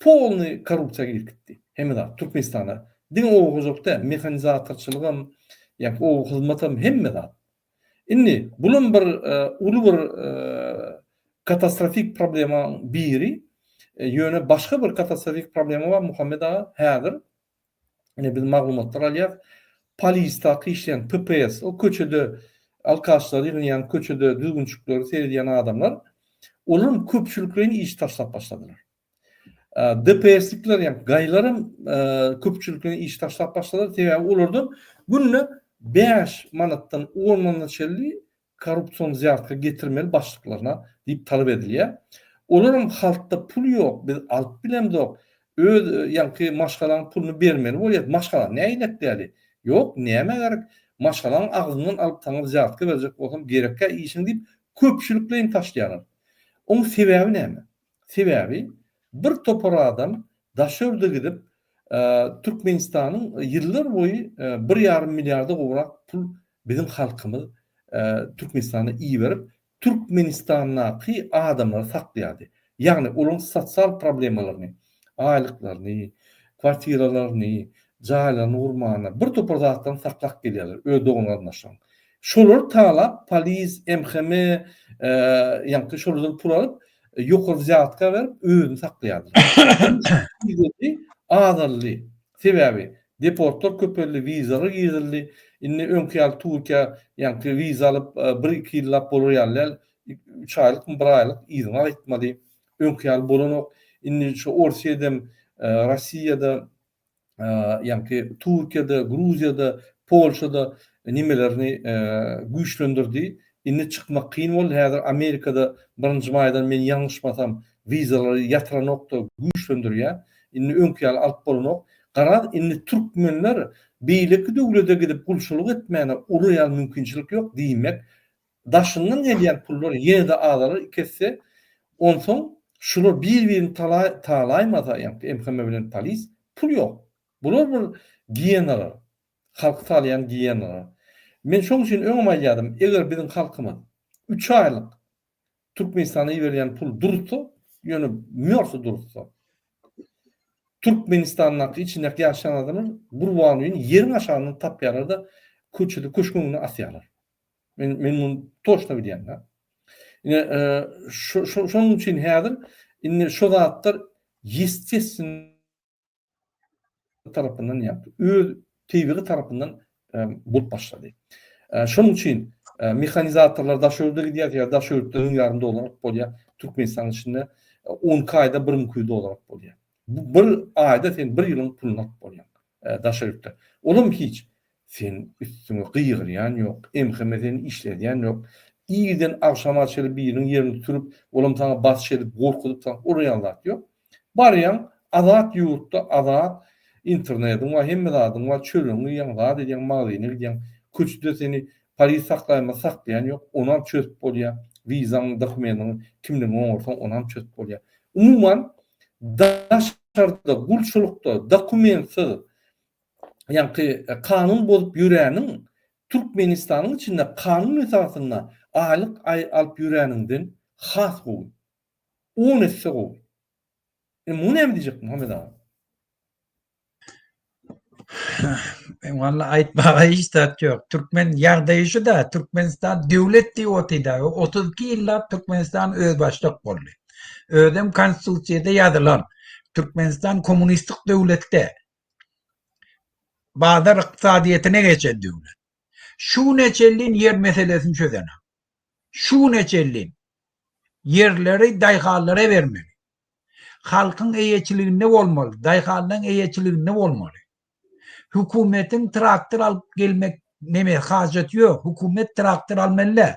polny korrupsiýa girip gitdi. Hemme zat Türkmenistanda. Diňe oba hojalyk däl, mehanizatorçylygam, ýaňky oba hyzmatam hemme zat. Indi bulam bir uly bir katastrofik problemaň biri. Ýöne başga bir katastrofik problema bar Muhammet aga häzir Ine biz maglumatlar alýas. Polisdaky işleýän PPS, o köçede alkaşlary ýygnaýan, köçede düzgünçikleri seredýän adamlar, olaram köpçülikleýin iş taşlap başladylar. DPS-likler, ýagny gaýylaram köpçülikleýin iş taşlap başladylar. Sebäbi olardan günde 5 manatdan 10 manata çenli korrupsion wzýatka getirmeli başlyklaryna diýip talap edilýär. Olaram halkda pul ýok, biz alyp bilemzok. Öz ýaňky maşgalaň puluny bermeli bolýar. Maşgala nägilek däli? Ýok, nämä gerek? Maşgalaň agzyndan alyp saňa wzýatka berjek bolsam gerekkä işiň diýip köpçülikleýin taşlaýarlar. Oň sebäbi näme? Sebäbi bir topar adam daşary ýurda gidip Türkmenistanyň ýyllar boýy bir ýarym milliarda gowrak pul biziň halkymyz Türkmenistana iberip Türkmenistandaky adamlary saklaýardy. Ýagny olaryň sosial problemalaryny, aýlyklaryny, kwartiralaryny, jaýlaryny gurmana, bir topar zatlaryny saklap gelýärler öz dogan-garyndaşlaryň. Şolary talap polis, MHM, ýaňky şolardan pul alyp, ýokary wzýatka berip özüni saklaýardylar. Azaldy. Sebäbi deportlar köpeldi, wizalar girizildi. Indi öňki ýaly Türkiýä ýaňky wiza alyp bir-iki ýyllap bolar ýaly däl. Üç aýlykmy, bir aýlyk yzyňa gaýtmaly. Öňki ýaly bolanok. Indi şu Orsýedem, Rossiýada, ýaňky Türkiýede, Gruziýada, Polşada nimelerini güýçlendirdi. Indi çykmak kyn boldy. Häzir Amerikada birinji maýdan men ýalňyşmasam wizalary ýatyranokda güýçlendirýär. Indi öňki ýaly alyp bolanok. Garaz indi türkmenler beýleki döwlede gidip gulçulyk etmäne olar ýaly mümkinçilik ýok diýmek daşyndan gelýän pullar ýene-de azalar iki esse onsoň şular bir birini talaýmasa ýaňky MHM bilen polis pul ýok. Bular bir giýenalar. Halky talaýan giýenalar. Men şoň üçin öňem aýdýadym eger biziň halkymyz üç aýlyk Türkmenistana iberilýän pul dursa, ýöne mörsi dursa, Türkmenistandaky içindäki ýaşaýan adamlar Gurbangulyny ýeriň aşagyndan tapýarlar-da, köçede köşgüň öňünde asýarlar. Men men muny toçno bilýän-de. Ine, şonuň üçin häzir indi şo zatlar ýestestweniý tarapyndan ýa öz tebigy tarapyndan bolup başlady. Şonuň üçin mehanizatorlar daşary ýurda gidýär, ýa daşary ýurtda müň ýarym dollar alyp bolýar. Türkmenistanyň içinde 12 aýda 1200 dollar alyp bolýar. Bu bir aýda sen bir ýylyň puluny alyp bolýaň daşary ýurtda. Olam hiç. Sen üstüňe gygyrýan ýok, MHM seni işledýän ýok. Irden agşama çenli biriniň ýerini sürüp, olam saňa basyş edip, gorkuzyp saňa urýan zat ýok. Barýaň azat ýurtda azat internediň bar hemme zadyň bar çöregiňi iýýäň zat edýäň magazyna gidýäň köçede seni polis saklaýmasa saklaýan ýok onam çözüp bolýa wizaň dokumendiňi kimligiňi oňarsaň onam çözüp bolýa umuman daşarda gulçulykda dokumentsiz ýaňky kanun bozup ýöräniň Türkmenistanyň içinde kanun esasynda aýlyk alyp ýöräniňden has gowy. On esse gowy. Indi muňa näme diýjek Muhammet aga? Walla aýtmaga hiç zat ýok. Türkmen ýagdaýy şu-da, Türkmenistan döwlet diýip otyda. 32 ýyllap Türkmenistan özbaşdak boldy. Özem konstitusiýada ýazylan. Türkmenistan kommunistik döwletde. Bazar ykdysadyýetine geçen döwlet. Şu güne çenli ýer meselesini çözenok. Şu güne çenli ýerleri daýhanlara bermeli. Halkyň eýeçiliginde bolmaly, daýhanlaryň eýeçiliginde bolmaly. Hökümetiň traktor alyp gelmek neme hajaty ýok. Hökümet traktor almaly däl.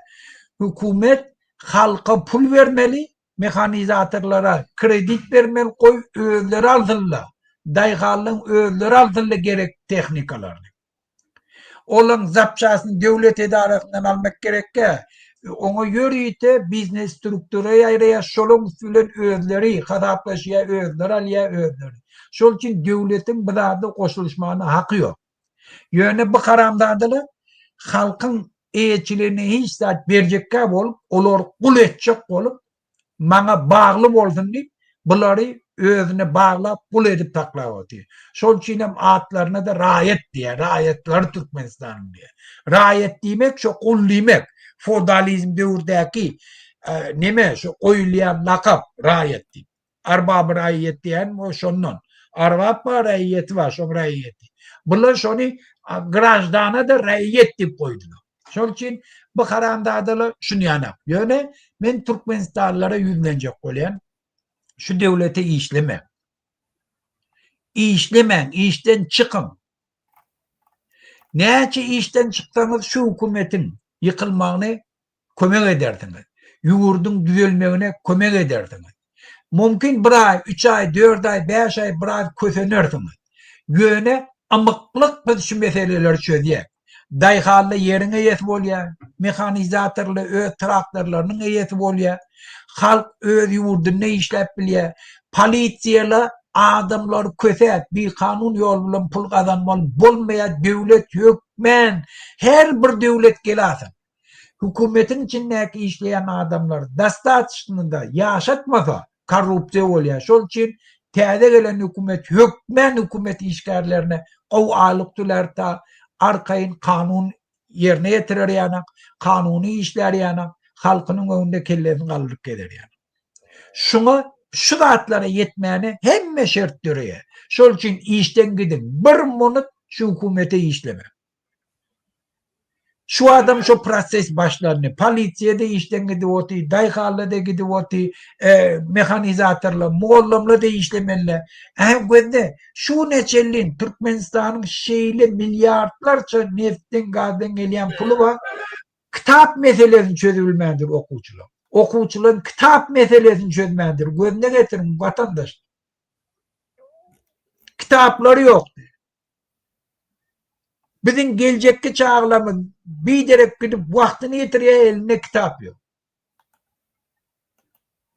Hökümet halka pul bermeli, mehanizatorlara kredit bermeli, goý özleri alsynlar. Daýhanlaryň özleri alsynlar gerek tehnikalaryny. Olaň zapçasyny döwlet edarasyndan almak gerekkä. Oňa ýörite biznes struktura ýaýraýar, şolaň üsti bilen özleri hasaplaşýar, özleri alýar, özleri. Şol üçin döwletiň bu zada goşulyşmagyna haky ýok. Ýöne bu haramzadalar halkyň eýeçiligine hiç zat berjekkä bolup, olary gul etjek bolup, maňa bagly bolsun diýip, bulary özüne baglap gul edip saklap otyr. Şol üçin hem atlaryna-da raýat diýýär, raýatlary Türkmenistanyň diýýär. Raýat diýmek şo gul diýmek. Feodalizm döwürdäki neme şo goýulýan lakap raýat diýip. Arbaby raýat diýen o şondan. Arbap bar, raýaty bar, şoň raýaty. Bular şony graždana-da raýat diýip goýdular. Şol üçin bu haramzadalar şuny ýanak. Ýöne men türkmenistanlylara ýüzlenjek bolýan. Şu döwlete işlemäň. Işlemäň, işden çykyň. Näçe işden çyksaňyz şu hökümetiň ýykylmagyny kömek edersiňiz. Ýurduň düzelmegine kömek edersiňiz. Mümkin bir aý, üç aý, dört aý, bäş aý biraz kösenersiňiz. Ýöne ymyklyk biz şu meseleleri çözýäs. Daýhanlar ýeriň eýesi bolýar, mehanizatorlar öz traktorlarynyň eýesi bolýar, halk öz ýurdunda işläp bilýär, polisiýalar adamlary kösäp, bikanun ýol bilen pul gazanmaly bolmaýar, döwlet hökmän her bir döwlet gelasyn. Hökümetiň içindäki işleýän adamlar dostatçnyda ýaşatmasa korrupsiýa bolýar. Şol üçin täze gelen hökümet hökmän hökümet işgärlerine gowy aýlyk tölär ta arkaýyn kanun ýerine ýetirer ýanak, kanuny işlär ýanak, halkynyň öňünde kellesini galdyryp gezer ýanak. Şuňa şu zatlara ýetmäne hemme şert döreýär. Şol üçin işden gidiň. Bir munut şu hökümete işlemäň. Şu adam şu proses başlandy. Polisiýa-da işden gidip oty, daýhanlar-da gidip oty, e, mehanizatorlar, mugallymlar-da işlemeli. Äh gözde şu neçellin Türkmenistanyň şeýle milliardlarça neftden, gazdan gelýän puly bar. Kitap meselesini çözübilmändir okuwçylar. Okuwçylaryň kitap meselesini çözmändir. Gözüne getiriň watandaş. Kitaplary ýokdy. Biziň geljekki çagalarymyz biderek gidip wagtyny ýitirýär elinde kitap ýok.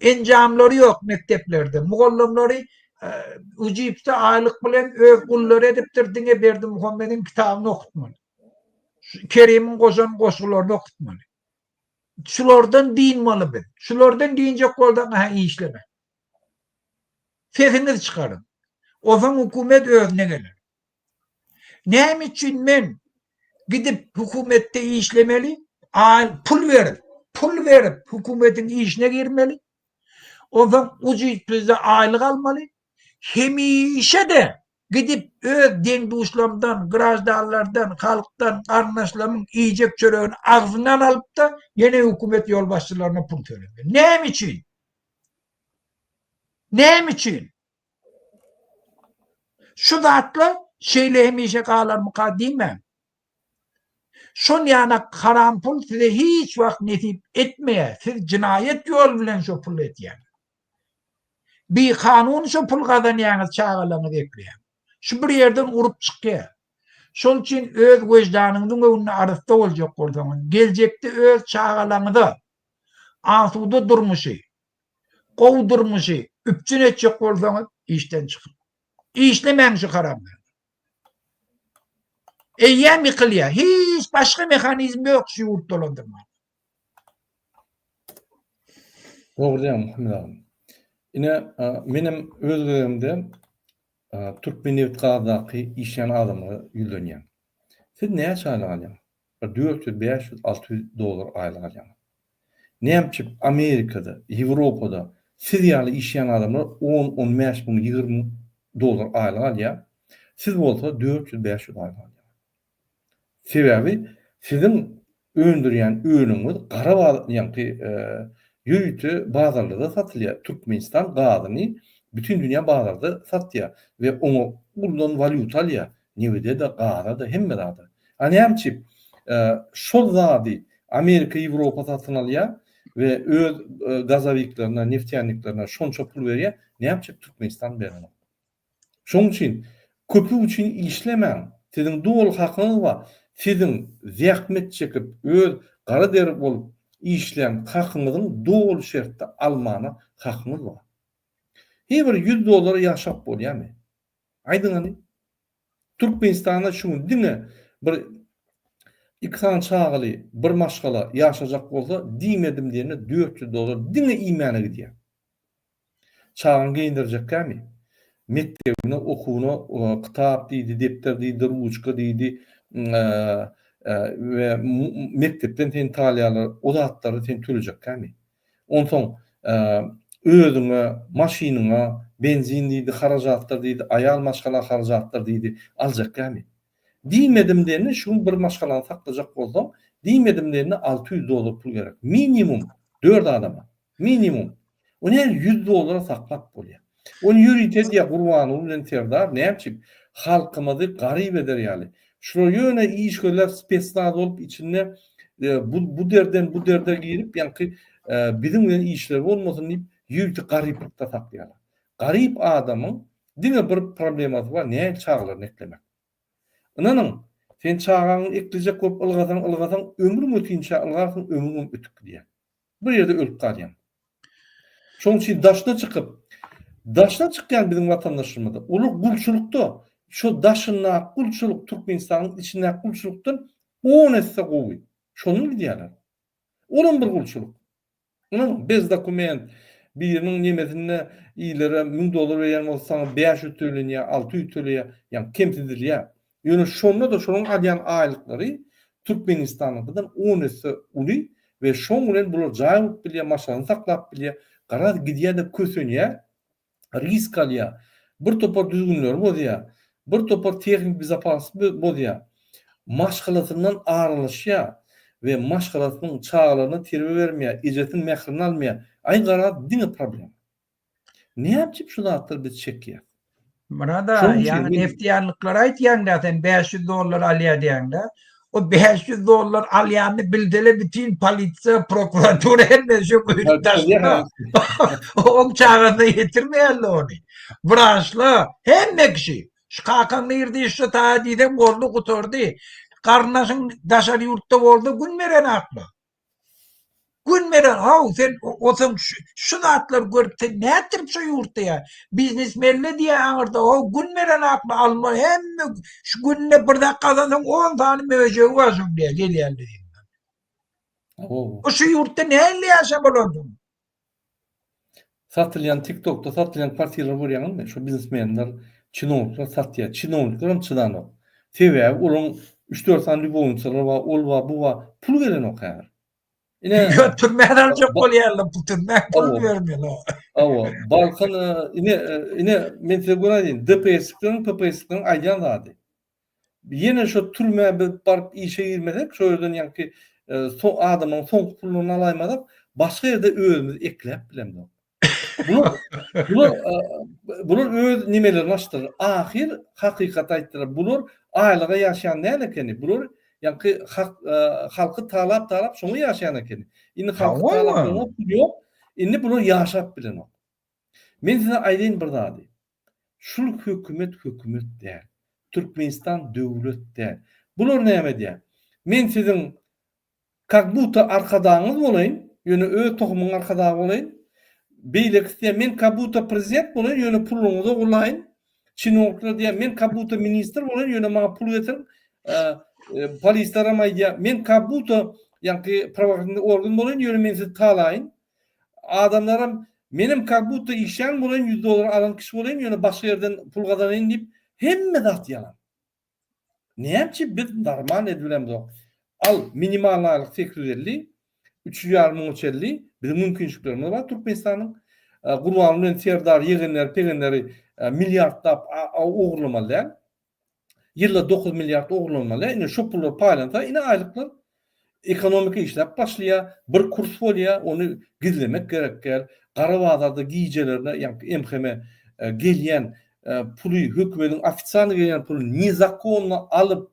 Enjamlary ýok mekdeplerde. Mugallymlary e, ujypda aýlyk bilen öz gullary edipdir diňe Berdimuhamediň kitabyny okutmaly. Kerimiň goşan goşgularyny okutmaly. Şulardan dynmaly biz. Şulardan dynjak bolsaň ha işleme. Sesiňizi çykaryň. Onsoň hökümet özüne geler. Näme üçin men gidip hökümetde işlemeli? Aý pul berip, pul berip hökümetiň işine girmeli. Onsoň ujypsyzda aýlyk almaly. Hemişe-de gidip öz deň-duşlarymdan, graždanlardan, halkdan, garyndaşlarymyň iýjek çöregini agzyndan alyp-da, ýene hökümet ýolbaşçylaryna pul tölemeli. Näme üçin? Näme üçin? Şu zatlar şeýle hemişe galarmyka diýmäň. Şon ýanak haram pul size hiç wagt nesip etmeýär. Siz jynaýat ýol bilen şo puly etýäňiz. Bikanun şo pul gazanýaňyz çagalaryňyzy ekleýäňiz. Şu bir ýerden urup çykýar. Şol üçin öz wejdanyňyzyň öňünde arassa boljak bolsaňyz, geljekde öz çagalaryňyza asuda durmuşy, gowy durmuşy üpjün etjek bolsaňyz işden çykyň. Işlemäň şu haramdan. Eýýäm ýykylýar. Hiç başga mehanizm ýok şu ýurt dolandyrmaga. Dogry diýýäň Muhammet agam. Ine, menem öz gezegimde Türkmennebitgazdaky işleýän adamlara ýüzlenýän. Siz näçe aýlyk alýaňyz? Bir 400, 500, 600 dollar aýlyk alýaňyz. Näme üçin Amerikada, Ýewropada siz ýaly işleýän adamlar on, on bäş müň, 20 müň dollar aýlyk alýar. Siz bolsa 400, 500 aýlyk alýaňyz. Sebäbi siziň öndürýän önümiňiz gara bazar, ýaňky ýörite bazarlarda satylýar. Türkmenistan gazyny bütin dünýä bazarda satýar we oňa uludan walýuta alýar. Nebide-de, gaza-da, hemme zada. A näme üçin şol zady Amerika, Ýewropa satyn alýar we öz gazowiklerine, neftýaniklerine şonça pul berýär, näme üçin Türkmenistan berenok? Şonuň üçin köpük üçin işlemäň. Siziň doly hakyňyz bar. Siziň zähmet çekip, öz gara der bolup işlän hakyňyzyň doly şertde almana hakyňyz bar. He bir ýüz dollara ýaşap bolýarmy? Aýdyň hany. Türkmenistanda şu gün diňe bir iki sany çagaly bir maşgala ýaşajak bolsa, diýmedim diýende 400 dollar diňe iýmäne gidýär. Çagaňy geýindirjekkämi? Mekdebine, okuwyna kitap diýdi, depder diýdi, ruçka diýdi we mekdepden seni talýarlar, o zatlary sen tölejekkämi? Onsoň özüňe, maşynyňa benzin diýdi, harajatlar diýdi, aýal maşgala harajatlar diýdi, aljakkämi? Diýmedim diýende şu gün bir maşgalany saklajak bolsaň, diýmedim diýende 600 dollar pul gerek. Minimum dört adama. Minimum. O näme 100 dollara saklap bolýar. Ony ýörite diýýär Gurbanguly bilen Serdar näme üçin halkymyzy garyp eder ýaly. Şular ýöne iş gözläp spesnaz bolup içinde bu bu derden bu derde girip ýaňky biziň bilen işleri bolmasyn diýip. Ýurdy garyplykda saklaýarlar. Garyp adamyň diňe bir problemasy bar, nähili çagalaryny eklemek. Ynanyň, sen çagaňy eklejek bolup ylgasaň, ylgasaň, ömrüň ötinçä ylgarsyň, ömrüňem ötüp gidýär. Bir ýerde ölüp galýaň. Şonuň üçin daşyna çykyp, daşyna çykýan biziň watandaşlarymyz, olar gulçulykda, şo daşyndaky gulçulyk Türkmenistanyň içindäki gulçulykdan on esse gowy. Şondan gidýärler. Olam bir gulçulyk. Ynanyň, bez dokument, biriniň nemesinde ilere 1000 dollar berýän bolsa saňa 500 tölenýär, 600 töleýär, ýagny kemsidilýär. Ýöne şonda-da şolaryň alýan aýlyklary Türkmenistanyňkydan on esse uly we şoň bilen bular jaý gurup bilýär, maşgalasyny saklap bilýär. Garaz gidýär-de kösenýär, risk alýar, bir topar düzgünleri bozýar, bir topar tehniki bezopasnosty bozýar. Maşgalasyndan aralaşýar we maşgalasynyň çagalaryna terbiýe bermeýär, ejesiniň mährini almaýar. Aý garaz diňe problema. Näme üçin şu zatlary biz çekýäs? Myrat aga, ýaňy neftiýanlyklary aýtýaň-da sen 500 dollar alýar diýýäň-de. O 500 dollar alýanyny bilsele bütin polisiýa, prokuratura hemme şu guýrup daşynda. Oň çagasyna ýetirmeýärler ony. Wraçlar, hemme kişi. Şu kakaň nirde işde taýa diýseň boldy gutardy. Garyndaşyň daşary ýurtda bolsa gün berenaklar. Gün beren haw sen osaň şu zatlary görüp sen nätdirip şu ýurtda ýa biznesmenle diýä aňyrda haw gün beren akly alma hemme şu günde bir zat gazansaň on sany möjegi bar şoň diýä gelýän diýýän. O şu ýurtda nähili ýaşap bolarsyň? Satylýan TikTokda satylýan kwartiralary görýäňizmi? Şu biznesmenler, çinownikler satýar. Çinownikler hem çydanok. Sebäbi olaryň üç-dört sany lýubownisalary bar, ol bar, bu bar. Pul gelenok häzir. Ine, Ýok, türmä aljak bolýarlar, bu türmä pul bermeli. Hawa, Balkan ine, ine men size göni aýdaýyn, DPS-likleriň, PPS-likleriň aýdýan zady. Ýene şo türmä biz baryp işe girmesek, şo ýerden ýaňky adamlaryň soňky pullaryny alaýmasak, başga ýerde özümizi ekläp bilemzok. Bular, bular, bular öz nemelerini açdylar. Ahyr hakykaty aýtdylar. Bular aýlyga ýaşaýan däl ekeni. Bular ýaňky hak, halky talap-talap şoňa ýaşaýan ekeni. Indi halky talap pul ýok. Indi bular ýaşap bilenok. Men size aýdaýyn bir zady. Şul hökümet hökümet däl. Türkmenistan döwlet däl. Bular näme edýär? Men siziň kak buta arkadagyňyz bolaýyn, ýöne öz tohumyň arkadagy bolaýyn. Beýlekisi diýýär, men kak buta prezident bolaýyn, ýöne puluňyzy ogurlaýyn. Çinownikler diýýär, men kak buta ministr bolaýyn, ýöne maňa pul getiriň. Polisler hem aýdýar, men kak buta ýaňky prawohranitelnyý organ bolaýyn, ýöne men sizi talaýyn. Adamlaram menem kak budda işlän bolaýyn 100 dollar alan kişi bolaýyn ýöne başga ýerden pul gazanaýyn diýip hemme zat ýalan. Näme üçin biz normal edibilemzok? Al minimal aýlyk 850, 3,5 müňe çenli biziň mümkinçiliklerimiz bar Türkmenistanyň. Gurbanguly bilen Serdar ýegenleri pegenleri milliardlap ogurlamaly däl. Ýylda 9 milliard ogurlanmaly. Ine şu pullar paýlansa, ine aýlyklar ekonomika işläp başlaýar, bir kurs bolýar, ony gizlemek gerek däl. Gara bazarda gijelerine, ýagny MHM e, gelýän e, puly hökümetiň ofitsialny gelýän puly nezakonno alyp,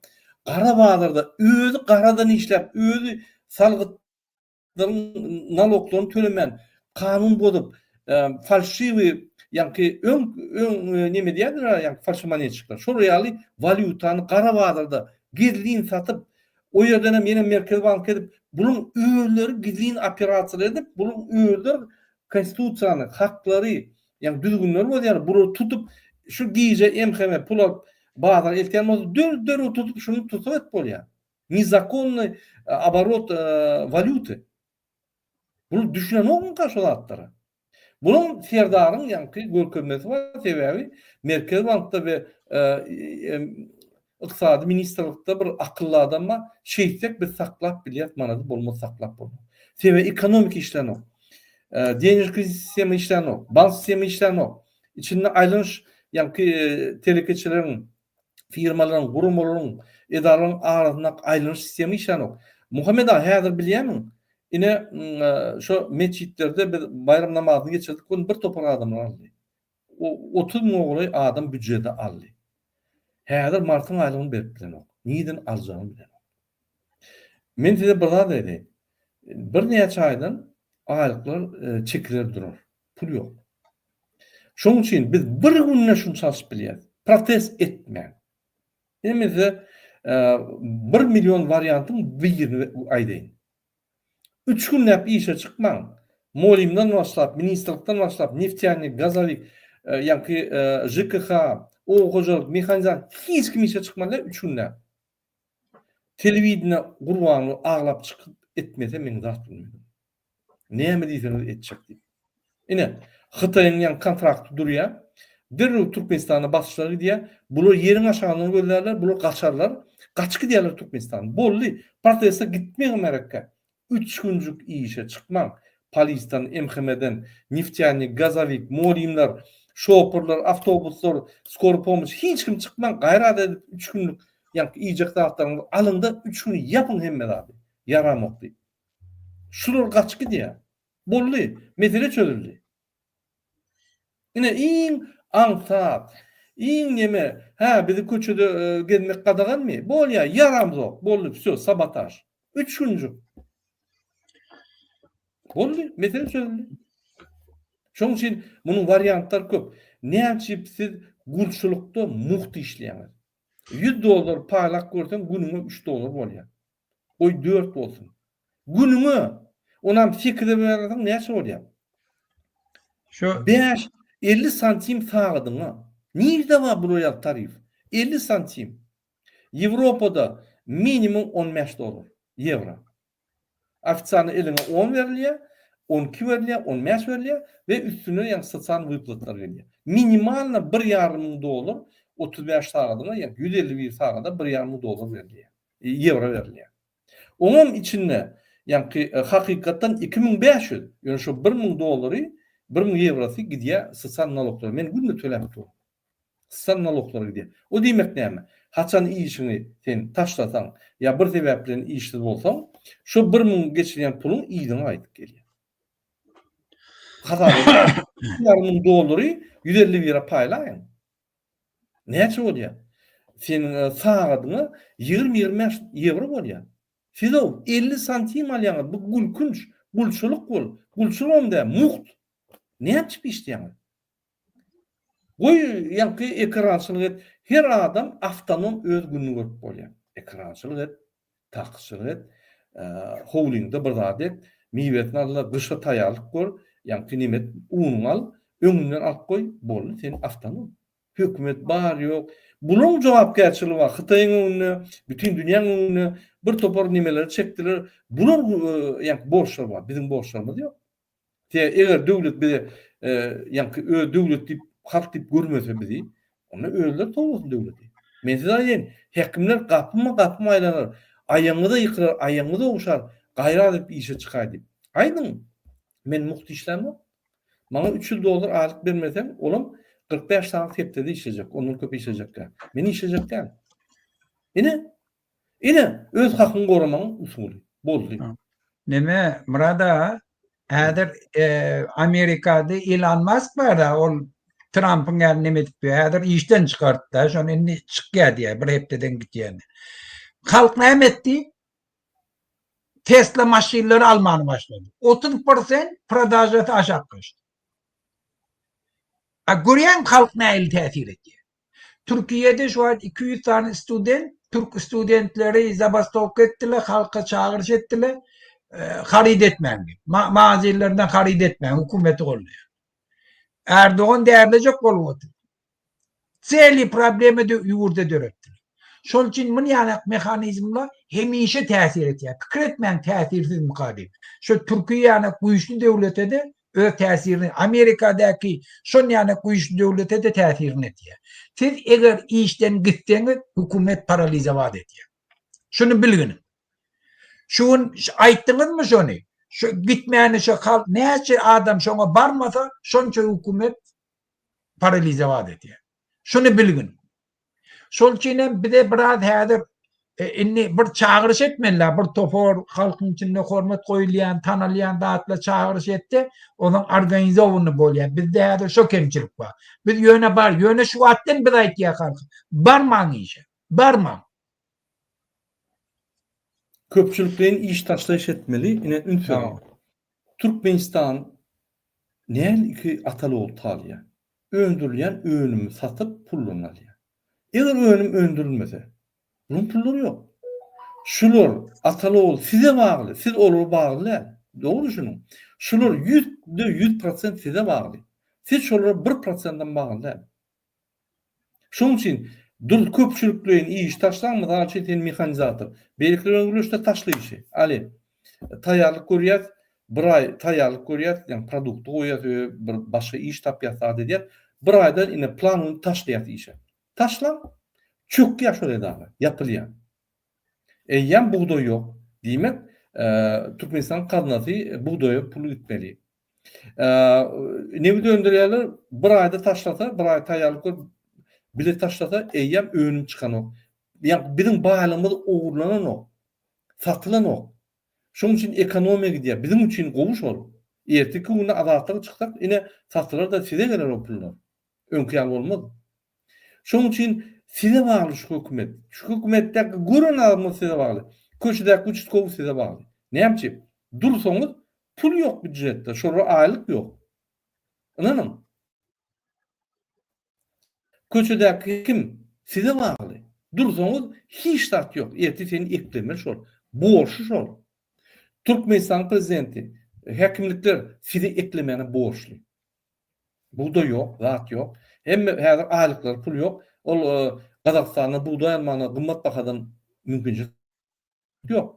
gara bazarda özi garadan işläp, özi salgyt naloglaryny tölemän, kanun bozup, falşiwi, ýaňky öň öň neme diýýärdiler, ýaňky falşimonetçikler. Şol ýaly walýutany gara bazarda gizlin satyp, o ýerden hem ýene Merkezi bank edip, buluň özleri gizlin operasiýalar edip, buluň özleri konstitusiýany, haklary, ýaňky düzgünleri bozýarlar. Bulary tutup, şu gije MHM pul alyp bazara eltýän bolsa, derrew tutup şuny tussag edip bolýar. Nezakonnyý oborot walýuty. Bular düşünenokmyka şu zatlara? Bunuň Serdaryň ýaňky görkezmesi bar, sebäbi Merkezi bankda we Ykdysady ministrlikde bir akylly adam bar, şeýtsek biz saklap bilýäs manady bolmasa saklap bolmaz. Sebäbi ekonomika işlänok. Denejki sistema işlänok, bank sistema işlänok. Içinde aýlanyş ýaňky telekeçileriň firmalaryň, guramalaryň, edaralaryň arasyndaky aýlanyş sistema işlänok. Muhammet aga, häzir bilýärmiň? Ine, şo metjitlerde biz baýram namazyny geçirdik, ony bir topar adamlar aldy. 30 müňe golaý adam býujete aldy. Häzir martyň aýlygyny berip bilenok. Nireden aljagyny bilenok. Men size bir zat aýdaýyn. Birnäçe aýdan aýlyklar çekiler durar. Pul ýok. Şonuň üçin biz bir günde şuny çalşyp bilýäris. Protest etmän. Ine men size bir million wariantyň birini aýdaýyn. Üç günläp işe çykmaň. Molymdan başlap, ministrlikden başlap, neftýanik, gazowik, ýaňky ŽKH, oba hojalyk, mehanizasiýa hiç kim işe çykmaly däl üç günläp. Telewideniýe Gurbanguly aglap çykyp etmese men zat bilmedim. Näme diýseňiz etjek diýip. Ine, Hytaýyň ýaňky kontrakty durýar. Derrew Türkmenistana basyşlar gidýär. Bular ýeriň aşagyndan gözlärler, bular gaçarlar. Gaçyp gidýärler Türkmenistana. Boldy. Proteste gitmegem gerekkä. Üç günjük işe çykmaň. Polisden, MHM-den, neftýanik, gazowik, molymlar, şoporlar, awtobuslar, skor pomoç hiç kim çykmaň. Gaýrat edip üç günlük ýaňky iýjek zatlaryňyzy alyňda üç gün ýapyň hemme zady. Ýaramok diýip. Şular gaçyp gidýär. Boldy. Mesele çözüldi. Ine iň aňsat, iň neme, hä bizi köçede gezmek gadaganmy? Bolýa, ýaramzok. Boldy, wsё, sabotaž. Üç günjük. Boldy, mesele çözüldi. Şonuň üçin munuň wariantlary köp. Näme üçin siz gulçulykda mugt işleýäňiz? 100 dollar paýlap görseň günüňe 3 dollar bolýar. Goý dört bolsun. Günüňe! Onam sekize bölerseň näçe bolýar? Şu 5 50 santim sagadyňa. Nirde bar bular ýaly tarif? 50 santim. Ýewropada minimum 15 dollar, ýewro. Ofitsialny eliňe 10 berilýär, 12 berilýär, 15 berilýär we üstüne ýaňy sosial wyplatlar gelýär. Minimalno bir ýarym müň dollar 35 sagadyňa, ýagny 151 sagada bir ýarym müň dollar berilýär. Ýewro berilýär. Oňam içinde ýaňky hakykatdan 2500, ýöne şo 1000 dollary, 1000 ýewrosy gidýär sosial naloglara. Men günde töläp durun. Sosial naloglara gidýär. O diýmek näme? Haçan işiňi sen taşlasaň ýa bir sebäp bilen işsiz bolsaň, şo 1000 geçirýän puluň yzyňa gaýdyp gelýär. Hasap edip, 2,5 dollary 151-e paýlaýyň. Näçe bolýar? Seniň sagadyňa 20-25 ýewro bolýar. Siz-ow 50 santim alýaňyz, bu gülkünç, gulçulyk bul. Gulçulygam däl, mugt. Näçip işleýäňiz? Goý, ýaňky ekerançylyk et. Her adam awtonom öz gününi görüp bolýar. Ekerançylyk et, takyçylyk et, howlyňda bir zat et, miwesini al-da, gyşa taýýarlyk gör, ýaňky neme et, unuňy al, öňünden alyp goý, boldy, sen awtonom. Hökümet bar, ýok. Bulaň jogapkärçiligi bar. Hytaýyň öňünde, bütin dünýäň öňünde bir topar nemeleri çekdiler. Bular ýaňky borçlary bar. Biziň borçlarymyz ýok. Te eger döwlet bize ýaňky öz döwlet diýip, halk diýip görmese bizi, onda özleri towlasyn döwleti. Men size aýdaýyn, häkimler gapyma gapyma aýlanar, aýagyňyza ýykylar, aýagyňyzy ogşar, gaýrat edip işe çykaý diýip. Aýdyň, men mugt işlämok. Maňa 300 dollar aýlyk bermeseň, olam 45 sagat hepdede işlejek, ondan köp işlejek däl. Men işlejek däl. Ine, Ine, öz hakyňy goramagyň usuly. Boldy. Neme, Myrat aga, häzir Amerikada Elon Musk bar-a, ol Trampyň ýaly neme edip ýör. Häzir işden çykartdy-da, şony indi çykýar diýýär, bir hepdeden gidýär. Halk näme etdi? Tesla maşynlary almany başlady. 30 prosent prodažasy aşak gaçdy. A görýäňmi halk nähili täsir edýär? Türkiýede şu wagt 200 sany student, türk studentleri zabastowka etdiler, halka çagyryş etdiler, haryt etmäň diýip. Magazinlerden haryt etmäň, hökümeti goldaýar. Erdogan därlejek bolup otyr. Celi problema ýurda döretdiler. Şol üçin muny ýaly mehanizmler hemişe täsir etýär. Pikir etmäň täsirsiz myka diýip. Şu Türkiýäni güýçli döwlete-de öz täsirini Amerikadaky şon ýaly güýçli döwlete-de täsirini etýär. Siz eger işden gitseňiz hökümet paralizowat edýär. Şuny bilginiň. Şu gün aýtdyňyzmy şony? Şu gitmäni şu halk näçe adam şoňa barmasa şonça hökümet paralizowat edýär. Şuny bilgin. Şol üçin hem bize biraz häzir e, indi bir çagyryş etmeliler. Bir topar halkyň içinde hormat goýulýan, tanalýan zatlar çagyryş etse, onuň organizowany bolýar. Bizde häzir şo kemçilik bar. Biz ýöne bar, ýöne şu wagtdan biz aýtýar halka, barmaň işe, barmaň. Köpçülikleýin iş taşlaýyş etmeli, ine üns beriň. Türkmenistan. Näl iki ataly-ogul talýar? Öndürilýän önümi satyp pullaryny alýar. Eger önüm öndürilmese, bularyň pullary ýok. Şular ataly-ogul size bagly, siz olara bagly däl. Dogry düşüniň. Şular ýüzde ýüz prosent size bagly. Siz şolara bir prosentam bagly däl. Şonuň üçin dur köpçülikleýin iş taşlaň, mysal üçin sen mehanizator. Beýlekiler bilen gürleşde taşla işi. Ali, taýýarlyk görýäs, bir aý taýýarlyk görýäs, ýagny produkty goýýas we bir başga iş tapýas zat edýäs. Bir aýdan ine plan goýup taşlaýas işe. Taşlaň, çökýär şol edara, ýapylýar. Eýýäm bugdaý ýok. Diýmek, Türkmenistanyň gaznasy bugdaýa pul gitmeli. Nebit öndürýärler, bir aýda taşlasa, bir aý taýýarlyk görüp, bile taşlasa, eýýäm önüm çykanok. Ýa biziň baýlygymyz ogurlananok, satylanok. Şonuň üçin ekonomiýa gidýär. Biziň üçin gowy şol. Erteki günde azatlyga çyksak, ine, satylar-da size geler o pullar. Öňki ýaly bolmaz. Şonuň üçin size bagly şu hökümet. Şu hökümetdäki gören adamyňyz size bagly. Köçedäki uçastkowy size bagly. Näme üçin? Dursaňyz pul ýok býujetde, şolara aýlyk ýok. Ynanyň. Köçedäki kim size bagly. Dursaňyz hiç zat ýok. Ertir seni eklemeli şol. Borçly şol. Türkmenistanyň prezidenti, häkimlikler sizi eklemäne borçly. Bugdaý ýok, zat ýok. Hemme häzir aýlyklary pul ýok. Ol Gazagystanda bugdaý almagyna gymmat bahadan mümkinçilik ýok.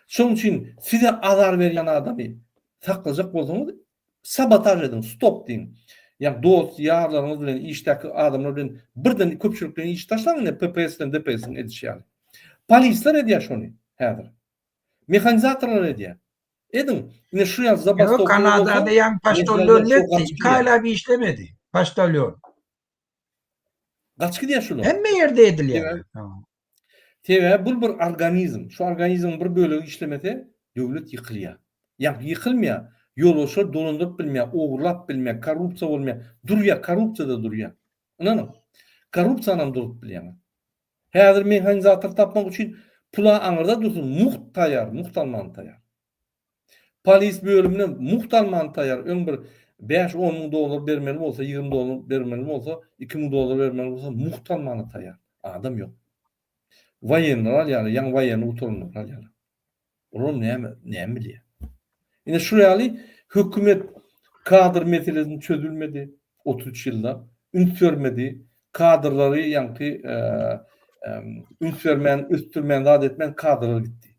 Şonuň üçin size azar berýän adamy saklajak bolsaňyz, sabotaž ediň, stop diýiň. Ýa dost, ýarlaryňyz bilen, işdäki adamlar bilen birden köpçülikleýin iş taşlaň indi PPS bilen DPS-iň edişi ýaly. Polisler edýär şony häzir. Mehanizatorlar edýär. Ediň. Ine şu ýaly zabastowka Ýok, Kanadada ýaňy poçtalýon netdi, iki aýlap işlemedi poçtalýon. Gaç gidýär şular. Hemme ýerde edilýär. Sebäbi bul bir organizm. Şu organizmiň bir bölegi işlemese, döwlet ýykylýar. Ýa ýykylmaýar, ýolbaşçylar dolandyryp bilmeýär, ogurlap bilmeýär, korrupsiýa bolmaýar. Durýar, korrupsiýa-da durýar. Ynanyň. Korrupsiýanam durup bilýärler. Häzir mehanizator tapmak üçin pula aňyrda dursun mugt taýar, mugt almany taýar. Polis bölümine mugt almany taýar. Öň bir 5-10 müň dollar bermeli bolsa, 20 dollar bermeli bolsa, 2 müň dollar bermeli bolsa mugt almany taýar. Adam ýok. Woýenler alýarlar, ýaňy woýenni gutaranlar alýarlar. Olar näme, näme bilýär? Ine şu ýaly hökümet kadr meselesini çözülmedi 33 ýylda, üns bermedi, kadrlary ýaňky üns bermän, ösdürmän, zat etmän kadrlar gitdi.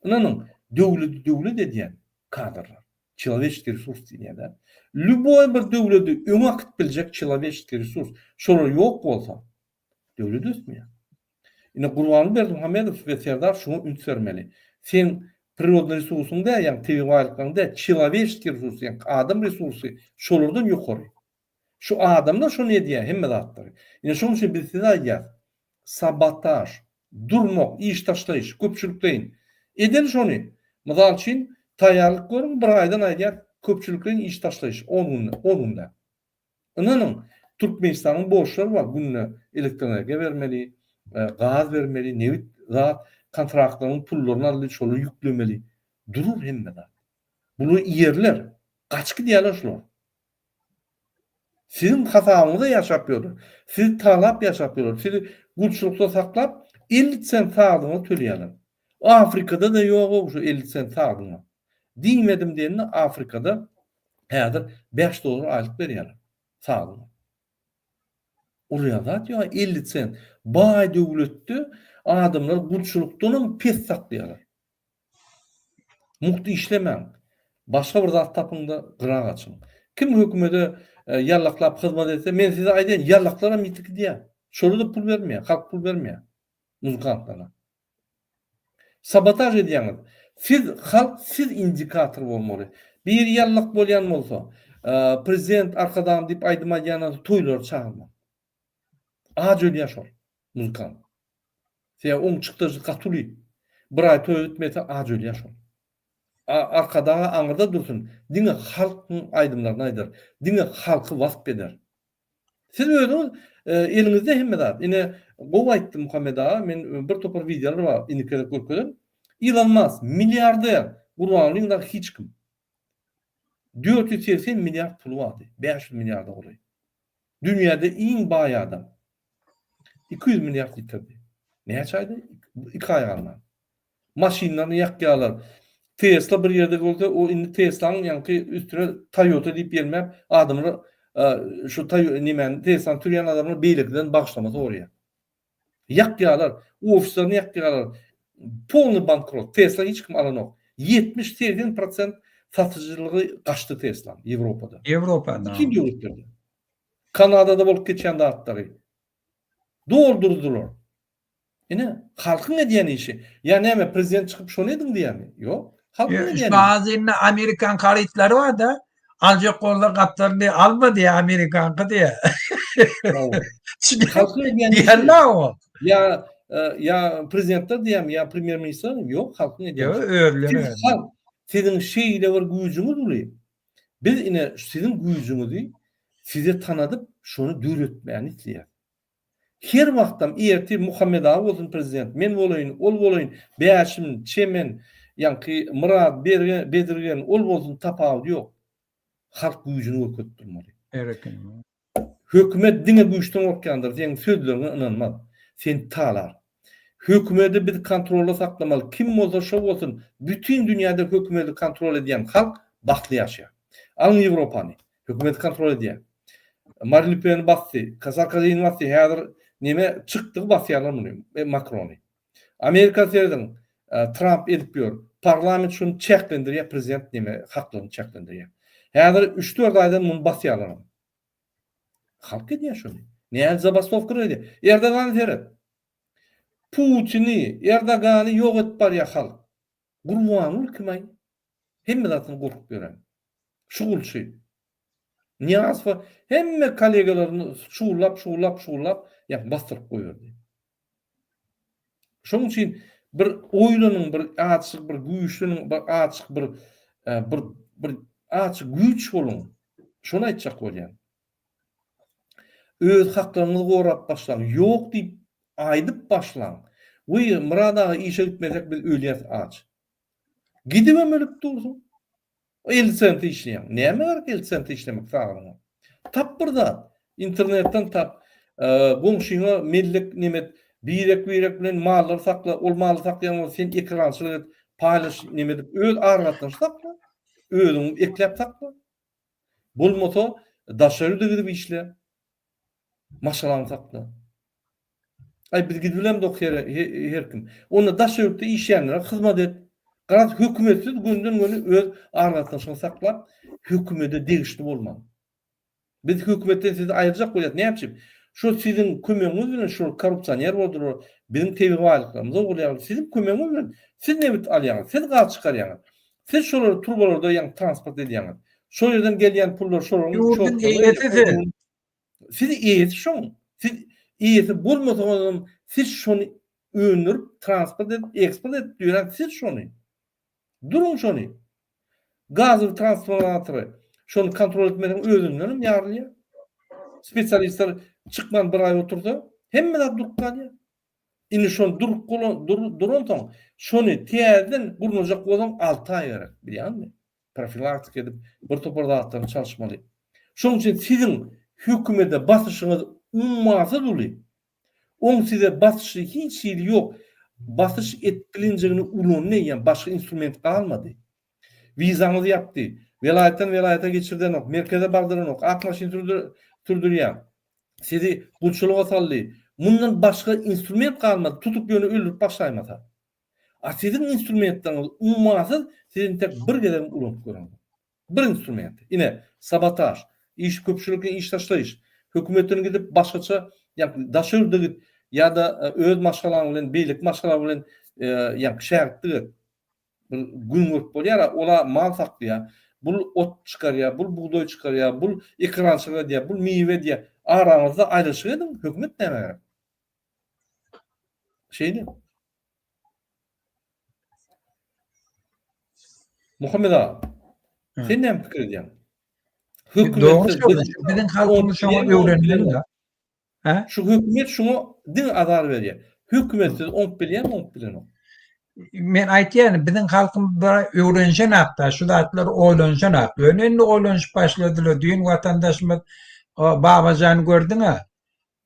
Ynanyň, döwleti döwlet edýän kadrlar, çelowečeskiý resurs diýilýär-dä. Lýuboý bir döwleti öňe akyt biljek çelowečeskiý resurs, şolar ýok bolsa, Döwlet ösmeýär. Ine Gurbanguly Berdimuhamedow we Serdar şuňa üns bermeli. Seň prirodnyý resursyň däl, ýagny tebigy baýlyklaryň däl, çelowečeskiý resurs, ýagny adam resursy şolardan ýokary. Şu adamlar şony edýär hemme zatlary. Ine şonuň üçin biz size aýdýas. Sabotaž, durmak, iş taşlaýyş, köpçülikleýin. Edeli şony. Mysal üçin, taýýarlyk görüň, bir aýdan aýdýas, köpçülikleýin iş taşlaýyş, on günde, on günläp. Ynanyň, Türkmenistanyň borçlary bar, günde elektroenergiýa bermeli, gaz bermeli, nebit zat, kontraktlaryň pullaryny aldy, şolary ýüklemeli. Durur hemme zat. Bular ýerler, gaçyp gidýärler şular. Siziň hasabyňyza ýaşap ýörler. Sizi talap ýaşap ýörler. Sizi gulçulykda saklap, 50 sent sagdyňyzy töleýärler. Afrikada-da ýog-ow şu 50 sent sagdyňa. Diýmedim diýende Afrikada Häzir 5 dollar aýlyk berýärler. Saglyga. Urýan zat ýok, 50 sent. Baý döwletde adamlar gulçulykdanam pes saklaýarlar. Mugt işlemäň. Başga bir zat tapyň-da, gyra gaçyň. Kim hökümete e, ýallaklap hyzmat etse, men size aýdaýyn, ýallaklaram ýitip gidýär. Şolara-da pul bermeýär, halk pul bermeýär muzykantlara. Sabotaž edýäňiz. Siz halk siz indikator bolmaly. Biri ýallak bolýan bolsa, prezident Arkadagym diýip aýdym aýdýan bolsa toýlara çagyrmaň. Aç ölýär şol muzykant. Sebäbi oň çykdajysy gaty uly. Bir aý toý gitmese aç ölýär şol. Arkadaga aňyrda dursun, diňe halkyň aýdymlaryny aýdar, diňe halky wasp eder. Siz özüňiz eliňizde hemme zat. Ine gowy aýtdy Muhammet aga, men bir topar wideolar bar, indiki gezek görkezerin. Ilon Musk milliarder, Gurbangulyň dagy hiç kim. 480 milliard puly bardy, 500 milliarda golaý. Dünýäde iň baý adam. 200 milliard ýitirdi. Näçe aýda? 2 aý galman. Maşynlaryny ýakýarlar. Tesla bir ýerde bolsa, o indi Teslanyň ýaňky üstüne Toyota diýip ýelmäp, adamlar şu nemäni Teslany sürýän adamlar beýlekiden bagyşlama soraýar. Ýakýarlar, ofislerini ýakýarlar. Polny bankrot. Tesla hiç kim alanok. 70-80 prosent satyjylygy gaçdy Teslanyň Ýewropada. Ýewropada. Bütün döwletlerde. Kanadada bolup geçýän zatlary doldurdylar. Ine, halkyň edýän işi. Ýa näme, prezident çykyp şony ediň diýýärmi? Ýok. Halkyň edýän işi. Magazinde amerikan harytlary bar-da, aljak bolsa gapdalyny alma diýýär, amerikanky diýýär. Halkyň edýän işi. Diýenler o. Ýa ýa prezidentler diýýärmi, ýa premýer-ministrler? Ýok, halkyň edýän işi. Ýok, özleri. Siz halk, siziň şeýle bir güýjüňiz uly. Biz ine siziň güýjüňizi size tanadyp, şony döretmäni isleýäris. Her wagtam ertir Muhammet aga bolsun prezident, men bolaýyn, ol bolaýyn, Bäşim, Çemen, ýaňky Myrat, Bergen, Bezirgen ol bolsun tapawudy ýok. Halk güýjüni görkezip durmaly. Berekella. Hökümet diňe güýçden gorkýandyr, seň sözleriňe ynanmaz. Seni talar. Hökümedi biz kontrolda saklamaly, kim bolsa şo bolsun, bütin dünýäde hökümedi kontrol edýän halk bagtly ýaşaýar. Alyň Ýewropany. Hökümeti kontrol edýär. Marin Le Peni basdy, Sarkozini basdy, häzir neme çykdygy basýarlar muny, e, Makrony. Amerika serediň, e, Tramp edip ýör. Parlament şuny çäklendirýär, prezident neme haklaryny çäklendirýär. Häzir 3-4 aýdan muny basýarlar. Halk edýär şuny. Näme zabastowkalar edýär. Erdogany seret. Putini, Erdogany ýok edip barýar halk. Gurbanguly kim-aý? Hemme zatdan gorkup ýören. Şugulçy. Nyýazowa hemme kollegalaryny şugullap, şugullap, şugullap, ýa basdyryp goýberdi. Şonuň üçin bir oýlanyň, bir azjyk bir güýçleniň, bir azjyk bir e, bir bir azjyk güýç boluň. Şony aýtjak bolýan. Öz haklaryňyzy gorap başlaň. Ýok diýip aýdyp başlaň. Wiý, Myrat aga işe gitmesek biz ölýäs aç. Gidibem ölüp dursuň. 50 sente işleýäň. Näme gerek 50 sente işlemek saglygyňa? Tap bir zat. Internetden tap. Goňşyňa mellek nemet birek-birek bilen mallary sakla. Ol maly saklaýan bolsa sen ekerançylyk et, paýlaş neme edip öz aragatnaşyk sakla. Özüň ekläp sakla. Bolmasa daşary ýurda gidip işle. Maşgalaňy sakla. Aý biz gidibilemzok her, her kim. Onda daşary ýurtda işleýänlere hyzmat et. Garaz hökümetsiz gönden göni öz aragatnaşygyňy saklap, hökümede degişli bolman. Biz hökümetden sizi aýyrjak bolýas. Näme üçin? Şol siziň kömegiňiz bilen şol korrupsioner boldular. Biziň tebigy baýlyklarymyzy ogurlaýarlar. Siziň kömegiňiz bilen siz nebit alýaňyz, siz gaz çykarýaňyz. Siz şolary turbalarda ýaňy transport edýäňiz. Şol ýerden gelýän pullar şolaryň Ýurduň eýesi siz. Siz eýesi şoň. Siz eýesi bolmasaňyzam siz şony öndürip, transport edip, eksport edip ýören siz şony. Duruň şony. Gazowy transformatory şony kontrol etmeseň özündenem ýarylýar. Spesialistler çykman bir aý otursa hemme zat durup galýar. Indi şony durup duransoň şony täzeden gurnajak bolsaň 6 aý gerek, bilýäňmi? Profilaktika edip bir topar zatlaryny çalyşmaly. Şonuň üçin siziň hökümete basyşyňyz ummasyz uly. Oň size basyşy hiç hili ýok. Basyş edip bilinjegini ulandy eýýäm, başga instrument galmady. Wizaňyzy ýapdy. Welaýatdan welaýata geçirdenok, merkeze bardyranok, ak maşyn sürdürýär. Sizi gulçulyga saldy. Mundan başga instrument galmady, tutup ýöne öldürip başlaýmasa. A siziň instrumentleriňiz ummasyz, siz entek bir gezegem ulanyp göreňzok. Bir instrumenti. Ine, sabotaž, iş köpçülikleýin iş taşlaýyş, hökümetden gidip başgaça, ýa daşary ýurda git, ýa-da öz maşgalaň bilen, beýleki maşgala bilen ýa şägirtlik et. Bir gün görüp bolýar, ola mal saklaýar, bul ot çykarýar, bul bugdaý çykarýar, bul ekerançylyk edýär, bul miwe edýär. Araňyzda aýrylyşyk ediň, hökümet nämä gerek? Şeýle. Muhammet aga, sen näme pikir edýäň? Hökümet biziň halkymyz şoňa öwrenmeli. Hä? Şu hökümet şuňa diňe azar berýär. Hökümetsiz oňup bilýärmi, oňup bilenok. Men aýtýan, biziň halkymyz bir öwrenişenakda, şu zatlar oýlanyşanak. Ýöne indi oýlanyşyp başladylar. Düýn watandaşymyz Babajan gördüň-ä.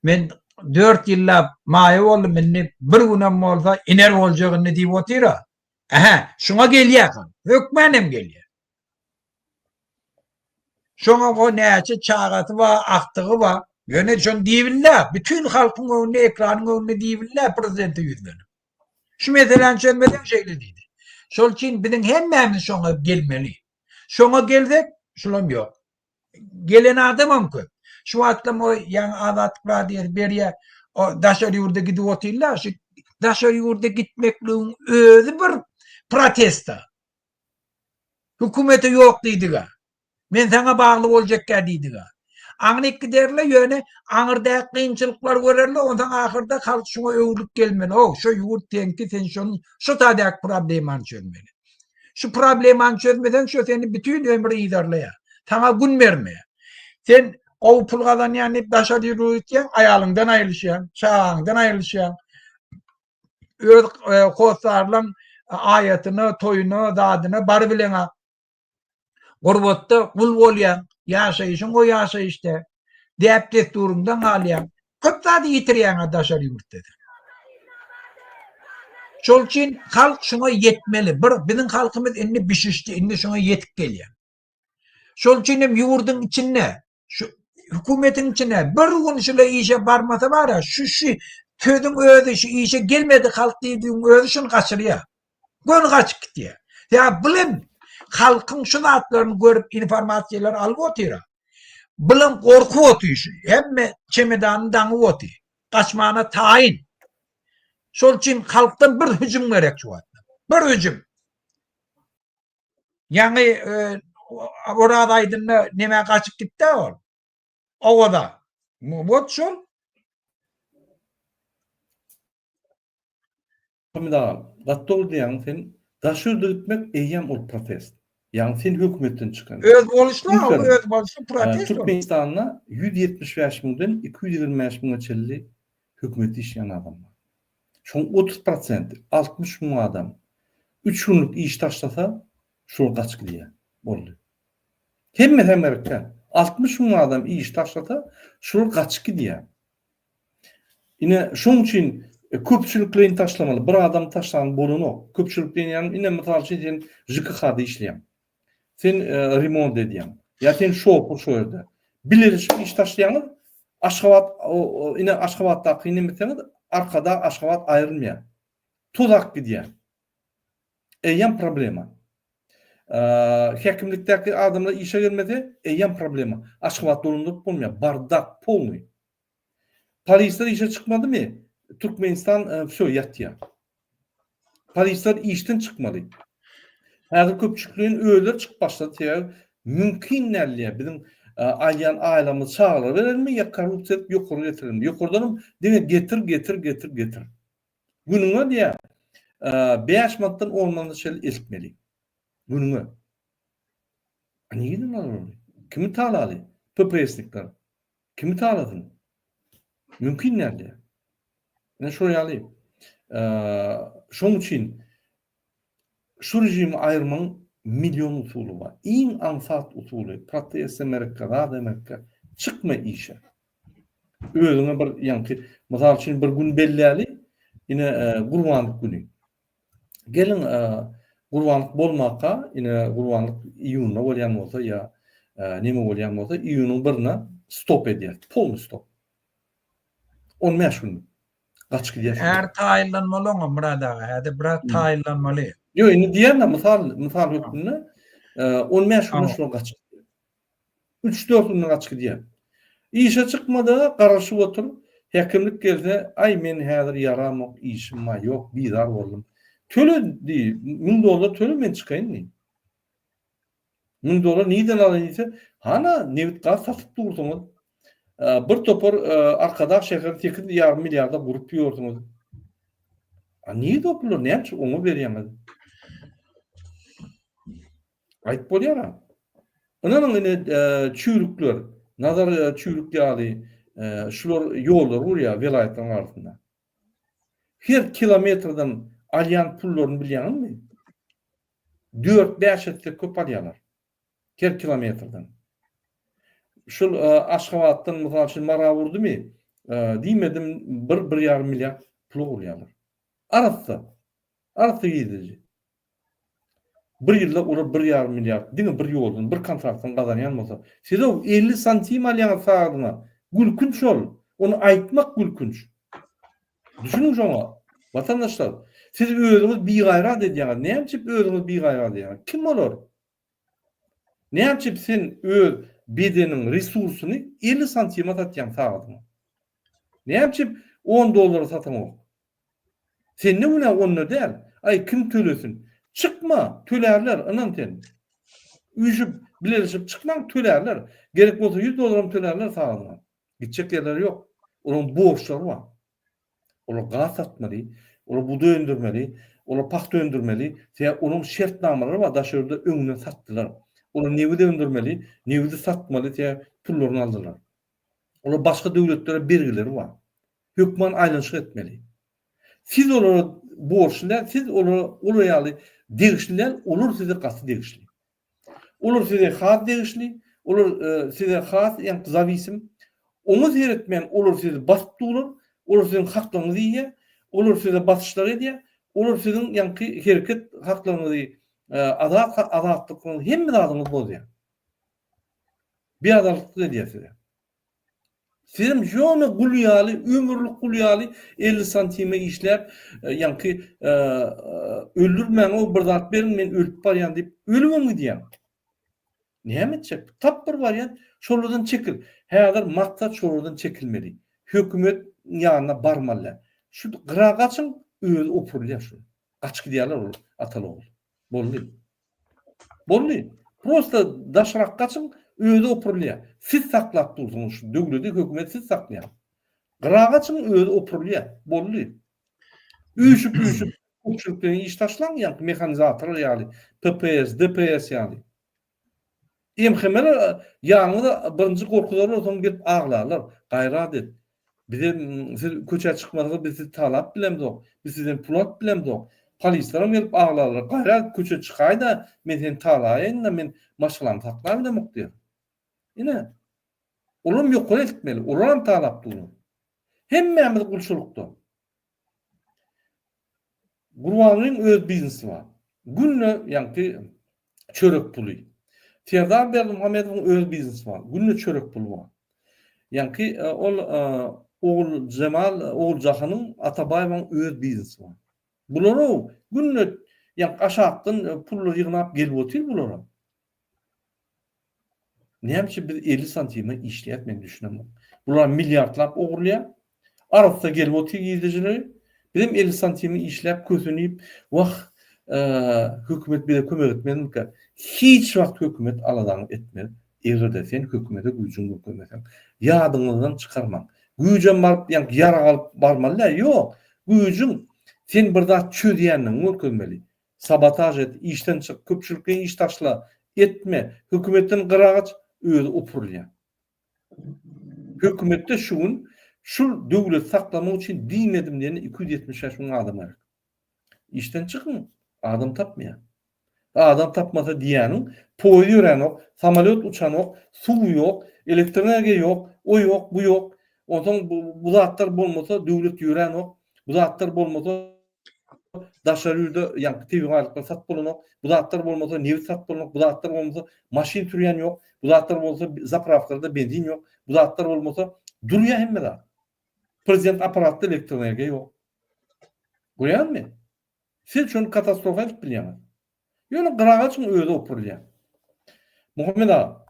Men 4 ýyllap maýa boldum, indi bir günem bolsa iner boljak indi diýip otyr-a. Ähä, şuňa gelýär. Hökmän hem gelýär. Şoňa o näçe çagasy bar, agtygy bar. Ýöne şony diýibille, bütin halkyň öňünde, ekranyň öňünde diýibille prezidente ýüzlenip. Şu meseläni çözmeseň şeýle diýdi. Şol üçin biziň hemmämiz şoňa gelmeli. Şoňa gelsek, şulam ýok. Gelen adamam köp. Şu wagtlam o ýaňy Azatlyk radiosy berýär. O daşary ýurda gidip otyrlar. Şu daşary ýurda gitmekligiň özi bir protesta. Hökümete ýok diýdiga. Men saňa bagly boljakkä diýdiga. Aňryk giderler ýöne aňyrdaky kynçylyklary görerler onsoň ahyrda halk şuňa öwrülip gelmeli. Ow şo ýurt seňki sen şonuň şo taýdaky problemany çözmeli. Şu problemany çözmeseň şo seni bütin ömür yzarlaýar. Saňa gün bermeýär. Sen gowy pul gazanýan diýip daşary ýurda gitýäň aýalyňdan aýrylyşýaň, çagaňdan aýrylyşýaň. Öz hossarlaň aýatyna, toýuna, zadyna barybileňak. Gurbatda gul bolýaň, ýaşaýşyň o ýaşaýyş däl. Däp-dessuryňdan galýaň. Köp zady ýitirýäň-ä daşary ýurtda sen. Şol üçin halk şuňa ýetmeli. Bir biziň halkymyz indi bişişdi, indi şuňa ýetip gelýär. Şol üçin hem ýurduň içinde şu hökümetiň içinde bir gün şule işe barmasa bara şu şu sözüň özi şu işe gelmedi halk diýdigiň özi şuny gaçyrýar. Göni gaçyp gitýär. Ýa bilen halkyň şu zatlaryny görüp informasiýalar alyp otyr. Bilen gorkup otyr şu. Hemme çemedanyny daňyp otyr. Gaçmana taýyn. Şol üçin halkdan bir hüjüm gerek şu wagtda. Bir hüjüm. Ýaňy e, Oraz aýdynda neme gaçyp gitdi ol. Owaza. Wot şol. Hamid aga, gaty dogry diýýäň sen. Daş ýurda gitmek eýýäm ol protest. Ýagny sen hökümetden çykan. Öz boluşly, öz boluşly protest. Türkmenistanda 175 müňden 225 müňe çenli hökümetde işleýän adam bar. Şoň 30 prosenti, 60 müň adam üç günlük iş taşlasa, şol gaçyp gidýär. Boldy. Hemmesi hem gerek däl. 60 müň adam iş taşlasa, şol gaçyp gidýär. Ine, şoň üçin köpçülikleýin taşlamaly. Bir adam taşlan bolanok. Köpçülikleýin ýagny ine mysal üçin sen ŽKH-da işleýäň. Sen remont edýäň. Ýa sen şoför şo ýerde. Bileleşip iş taşlaýaňyz, Aşgabat ine Aşgabatdaky nemeseňiz Arkadag Aşgabat aýrylmaýar. Tozak gidýär. Eýýäm problema. Häkimlikdäki adamlar işe gelmese, eýýäm problema. Aşgabat dolandyryp bolmaýar. Bardak polnyý. Polisler işe çykmadymy, Türkmenistan wsё ýatýar. Polisler işden çykmaly. Häzir köpçülikleýin özleri çykyp başlady, sebäbi mümkin däl diýýär, biziň alýan aýlygymyzy çagalara berelimi ýa korrupsiýa edip ýokary getirelimi? Ýokardanam diňe getir, getir, getir, getir. Günüňe diýýär, 5 manatdan 10 manata çenli eltmeli. Günüňe. Nireden alaly? Kimi talaly? PPS-nikler. Kimi talasyn? Mümkin däl diýýär. Ine şol ýaly. Şoň üçin şu režimi aýyrmagyň million usuly bar. Iň aňsat usuly protest emerka, zat emerka çykma işe. Özüňe bir ýaňky mysal üçin bir gün belläli, ine gurbanlyk güni. Geliň gurbanlyk bolmaka, ine gurbanlyk iýunda bolýan bolsa ýa neme bolýan bolsa iýunyň birine stop edýär. Polny stop. 15 günlük. Gaçyp gidýär. Är taýynlanmaly oňa Myrat aga, häzir biraz taýynlanmaly. Ýok, indi diýýän-de mysal, mysal hökmünde 15 günde şular gaçyp gidýär. Üç-dört günde gaçyp gidýär. Işe çykmada garaşyp otur. Häkimlik gelse, aý men häzir ýaramok, işim bar, ýok, bizar boldum. Töle diý, 1000 dollar töle men çykaýyn diý. 1000 dollar nirden alaýyn diýse, hana nebit gaz satyp dursuňyz. Bir topar Arkadag şäherini 8,5 milliarda gurup ýörsüňiz. A nirde o pullar, näme üçin oňa berýäňiz? Aýyp bolýar-a. Ynanyň ine çüýrükler, Nazar çüýrük ýaly şular ýollary gurýar welaýatlaryň arasynda. Her kilometrden. alýan pullaryny bilýäňizmi? Dört-bäş esse köp alýarlar. Her kilometrden. Şul Aşgabatdan mysal üçin Mara urdumy, diýmedim bir, bir ýarym milliard pula urýarlar. Arassa. Arassa girdeji. Bir ýylda olar bir ýarym milliard diňe bir ýoldan, bir kontraktdan gazanýan bolsa, siz-ow 50 santim alýaňyz sagadyna. Gülkünç ol. Ony aýtmak gülkünç. Düşüniň şoňa. Watandaşlar, siz özüňiz bigaýrat edýäňiz. Näme üçin özüňiz bigaýrat edýäňiz? Kim olar? Näme üçin sen öz bedeniň resursyny 50 santima satýaň sagadyňa? Näme üçin 10 dollara sataňok? Sende günä onda däl. Aý kim tölesin? Çykma, tölärler, ynan sen. Üýşüp, bileleşip çykmaň, tölärler. Gerek bolsa 100 dollaram tölärler sagadyňa. Gitjek ýerleri ýok. Olaryň borçlary bar. Olar gaz satmaly, olar bugdaý öndürmeli, olar pagta öndürmeli. Sebäbi olaryň şertnamalary bar, daşary ýurda öňünden satdylar. Olar nebit öndürmeli, nebidi satmaly, sebäbi pullaryny aldylar. Olar başga döwletlere bergileri bar. Hökman aýlanyşyk etmeli. Siz olara borçly däl, siz olara olar ýaly degişli däl, olar size gaty degişli. Olar size has degişli, olar size has ýaňky zawisim. Oňa seretmän olar sizi basyp durlar, olar siziň haklaryňyzy iýýär, olar size basyşlar edýär, olar siziň ýaňky hereket haklaryňyzy, azat azatlyklaryňyzy hemme zadyňyzy bozýar. Biadalatlyk edýär size. Sizem ýöne gul ýaly, ömürlik gul ýaly 50 santime işläp, ýaňky öldürmäň-ow bir zat beriň men ölüp barýan diýip, ölübem gidýäň. Näme etjek? Tap bir wariant, şolardan çekil. Häzir maksat şolardan çekilmeli. Hökümet ýanyna barmaly däl. Şu gyra gaçyň, özi opurylýar şu. Gaçyp gidýärler ol ataly-ogul. Boldy. Boldy. Prosta daşrak gaçyň, özi opurylýar. Siz saklap dursuňyz şu döwleti, hökümeti siz saklaýaňyz. Gyra gaçyň, özi opurylýar. Boldy. Üýşüp-üýşüp köpçülikden iş taşlaň, ýaňky mehanizatorlar ýaly, PPS, DPS ýaly. MHM-ler ýanyňyza birinji gorkuzarlar, soň gelip aglarlar. Gaýrat et. Bize siz köçä çykmasaňyz biz sizi talap bilemzok. Biz sizden pul alyp bilemzok. Polislerem gelip aglarlar. Gaýrat et köçä çykaý-da, men seni talaýaýyn-da, men maşgalamy saklap bilemok diýer. Ine. Olaram ýokary eltmeli. Olaram talap durlar. Hemmämiz gulçulykda. Gurbangulyň öz biznesi bar. Günde ýaňky çörek puly. Serdar Berdimuhamedowyň öz biznesi bar. Günde çörek puly bar. Ýaňky e, ol e, Oguljemal, Oguljahanyň Atabaýewaň öz biznesi bar. Bulara günde ýaňky aşakdan e, pullar ýygnap gelip otyr bulara. Näme üçin biz 50 santime işleýäs men düşünemok. Bular milliardlap ogurlaýar. Arassa gelip otyr girdejileri. Bizem 50 santimi işläp kösenip, wah, hökümet bize kömek etmezmikä? Hiç wagt hökümet aladaňy etmez. Eger-de sen hökümete güýjüňi görkezmeseň. Ýadyňyzdan çykarmaň. Güýjem baryp, ýaňky ýarag alyp barmaly däl. Ýok. Güýjüň sen bir zat çözýändigiňi görkezmeli. Sabotaž et, işden çyk, köpçülikleýin iş taşla, etme, hökümetden gyra gaç, özi opurylýar. Hökümetde şu gün şul döwleti saklamak üçin diýmedim diýene 275 müň adam gerek. Işden çykyň, adam tapmaýar. Adam tapmasa diýýäniň, poýuz ýöränok, samolýot uçanok, suw ýok, elektroenergiýa ýok, o ýok, bu ýok. Onsoň bu zatlar bolmasa döwlet ýöränok, bu zatlar bolmasa Daşary ýurda ýaňky tebigy baýlyklar satyp bolanok, bu zatlar bolmasa nebit satyp bolanok, bu zatlar bolmasa maşyn sürýän ýok, bu zatlar bolsa zaprawkalarda benzin ýok, bu zatlar bolmasa durýar hemme zat. Prezident apparatda elektroenergiýa ýok. Görýäňmi? Siz şony katastrofa edip bilýäňiz. Ýöne gyraga çyň özi opurylýar. Muhammet aga,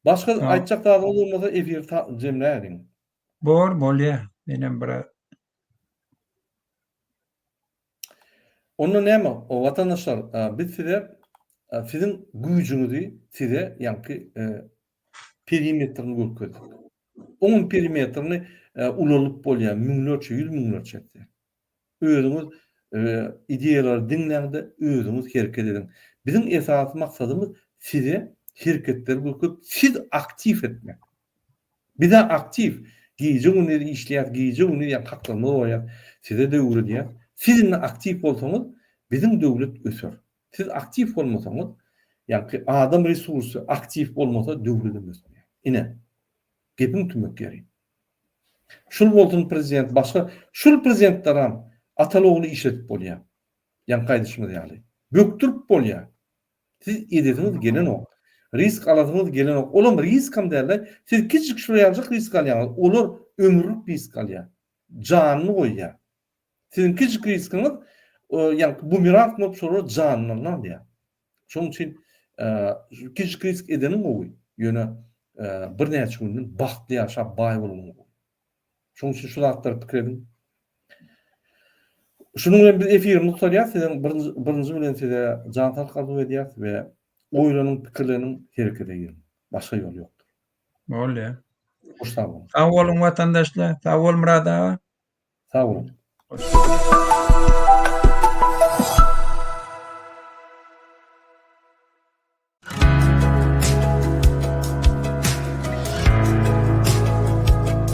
başga aýtjak zadyňyz bolmasa efiri jemläýeliň. Bor, bolýar. Menem biraz Onda näme, watandaşlar, biz size siziň güýjüňizi size ýaňky perimetrini görkezdik. Onuň perimetrini ulalyp bolýar, müňlerçe, ýüz müňlerçe etse. Özüňiz ideýalary diňläňde özüňiz hereket ediň. Biziň esasy maksadymyz size hereketleri görkezip, siz aktiw etmek. Bizä aktiw, gije-gündiz işleýäs, gije-gündiz ýa haklarymyzy goraýas, size-de öwredýäs. Siz indi aktiw bolsaňyz, biziň döwlet öser. Siz aktiw bolmasaňyz, ýaňky adam resursy aktiw bolmasa döwledem ösmeýär. Ine, gepiň tümek ýeri. Şul bolsun prezident, başga şul prezidentleram ataly-ogly işledip bolýar. Ýaňky aýdyşymyz ýaly. Bökdürip bolýar. Siz edesiňiz gelenok. Risk alasyňyz gelenok. Olam riskam däl-de, siz kiçijik şular ýalyjak risk alýaňyz. Olar ömürlik risk alýar. Janyny goýýar. Siziň kiçijik riskiňiz ýaňky bumerang bolup şolar janyny alýar. Şonuň üçin kiçijik risk edeniň gowy, ýöne birnäçe günden bagtly ýaşap baý bolanyň gowy. Şonuň üçin şu zatlary pikir ediň. Şunuň bilen biz efirimizi gutarýarys. Siziň birinji bilen size jan saglyk arzuw edýäris we oýlanyň, pikirleniň, herekete giriň. Başga ýol ýokdur. Bolýar. Hoş sag boluň. Sag boluň watandaşlar. Sag bol Myrat aga. Sag boluň.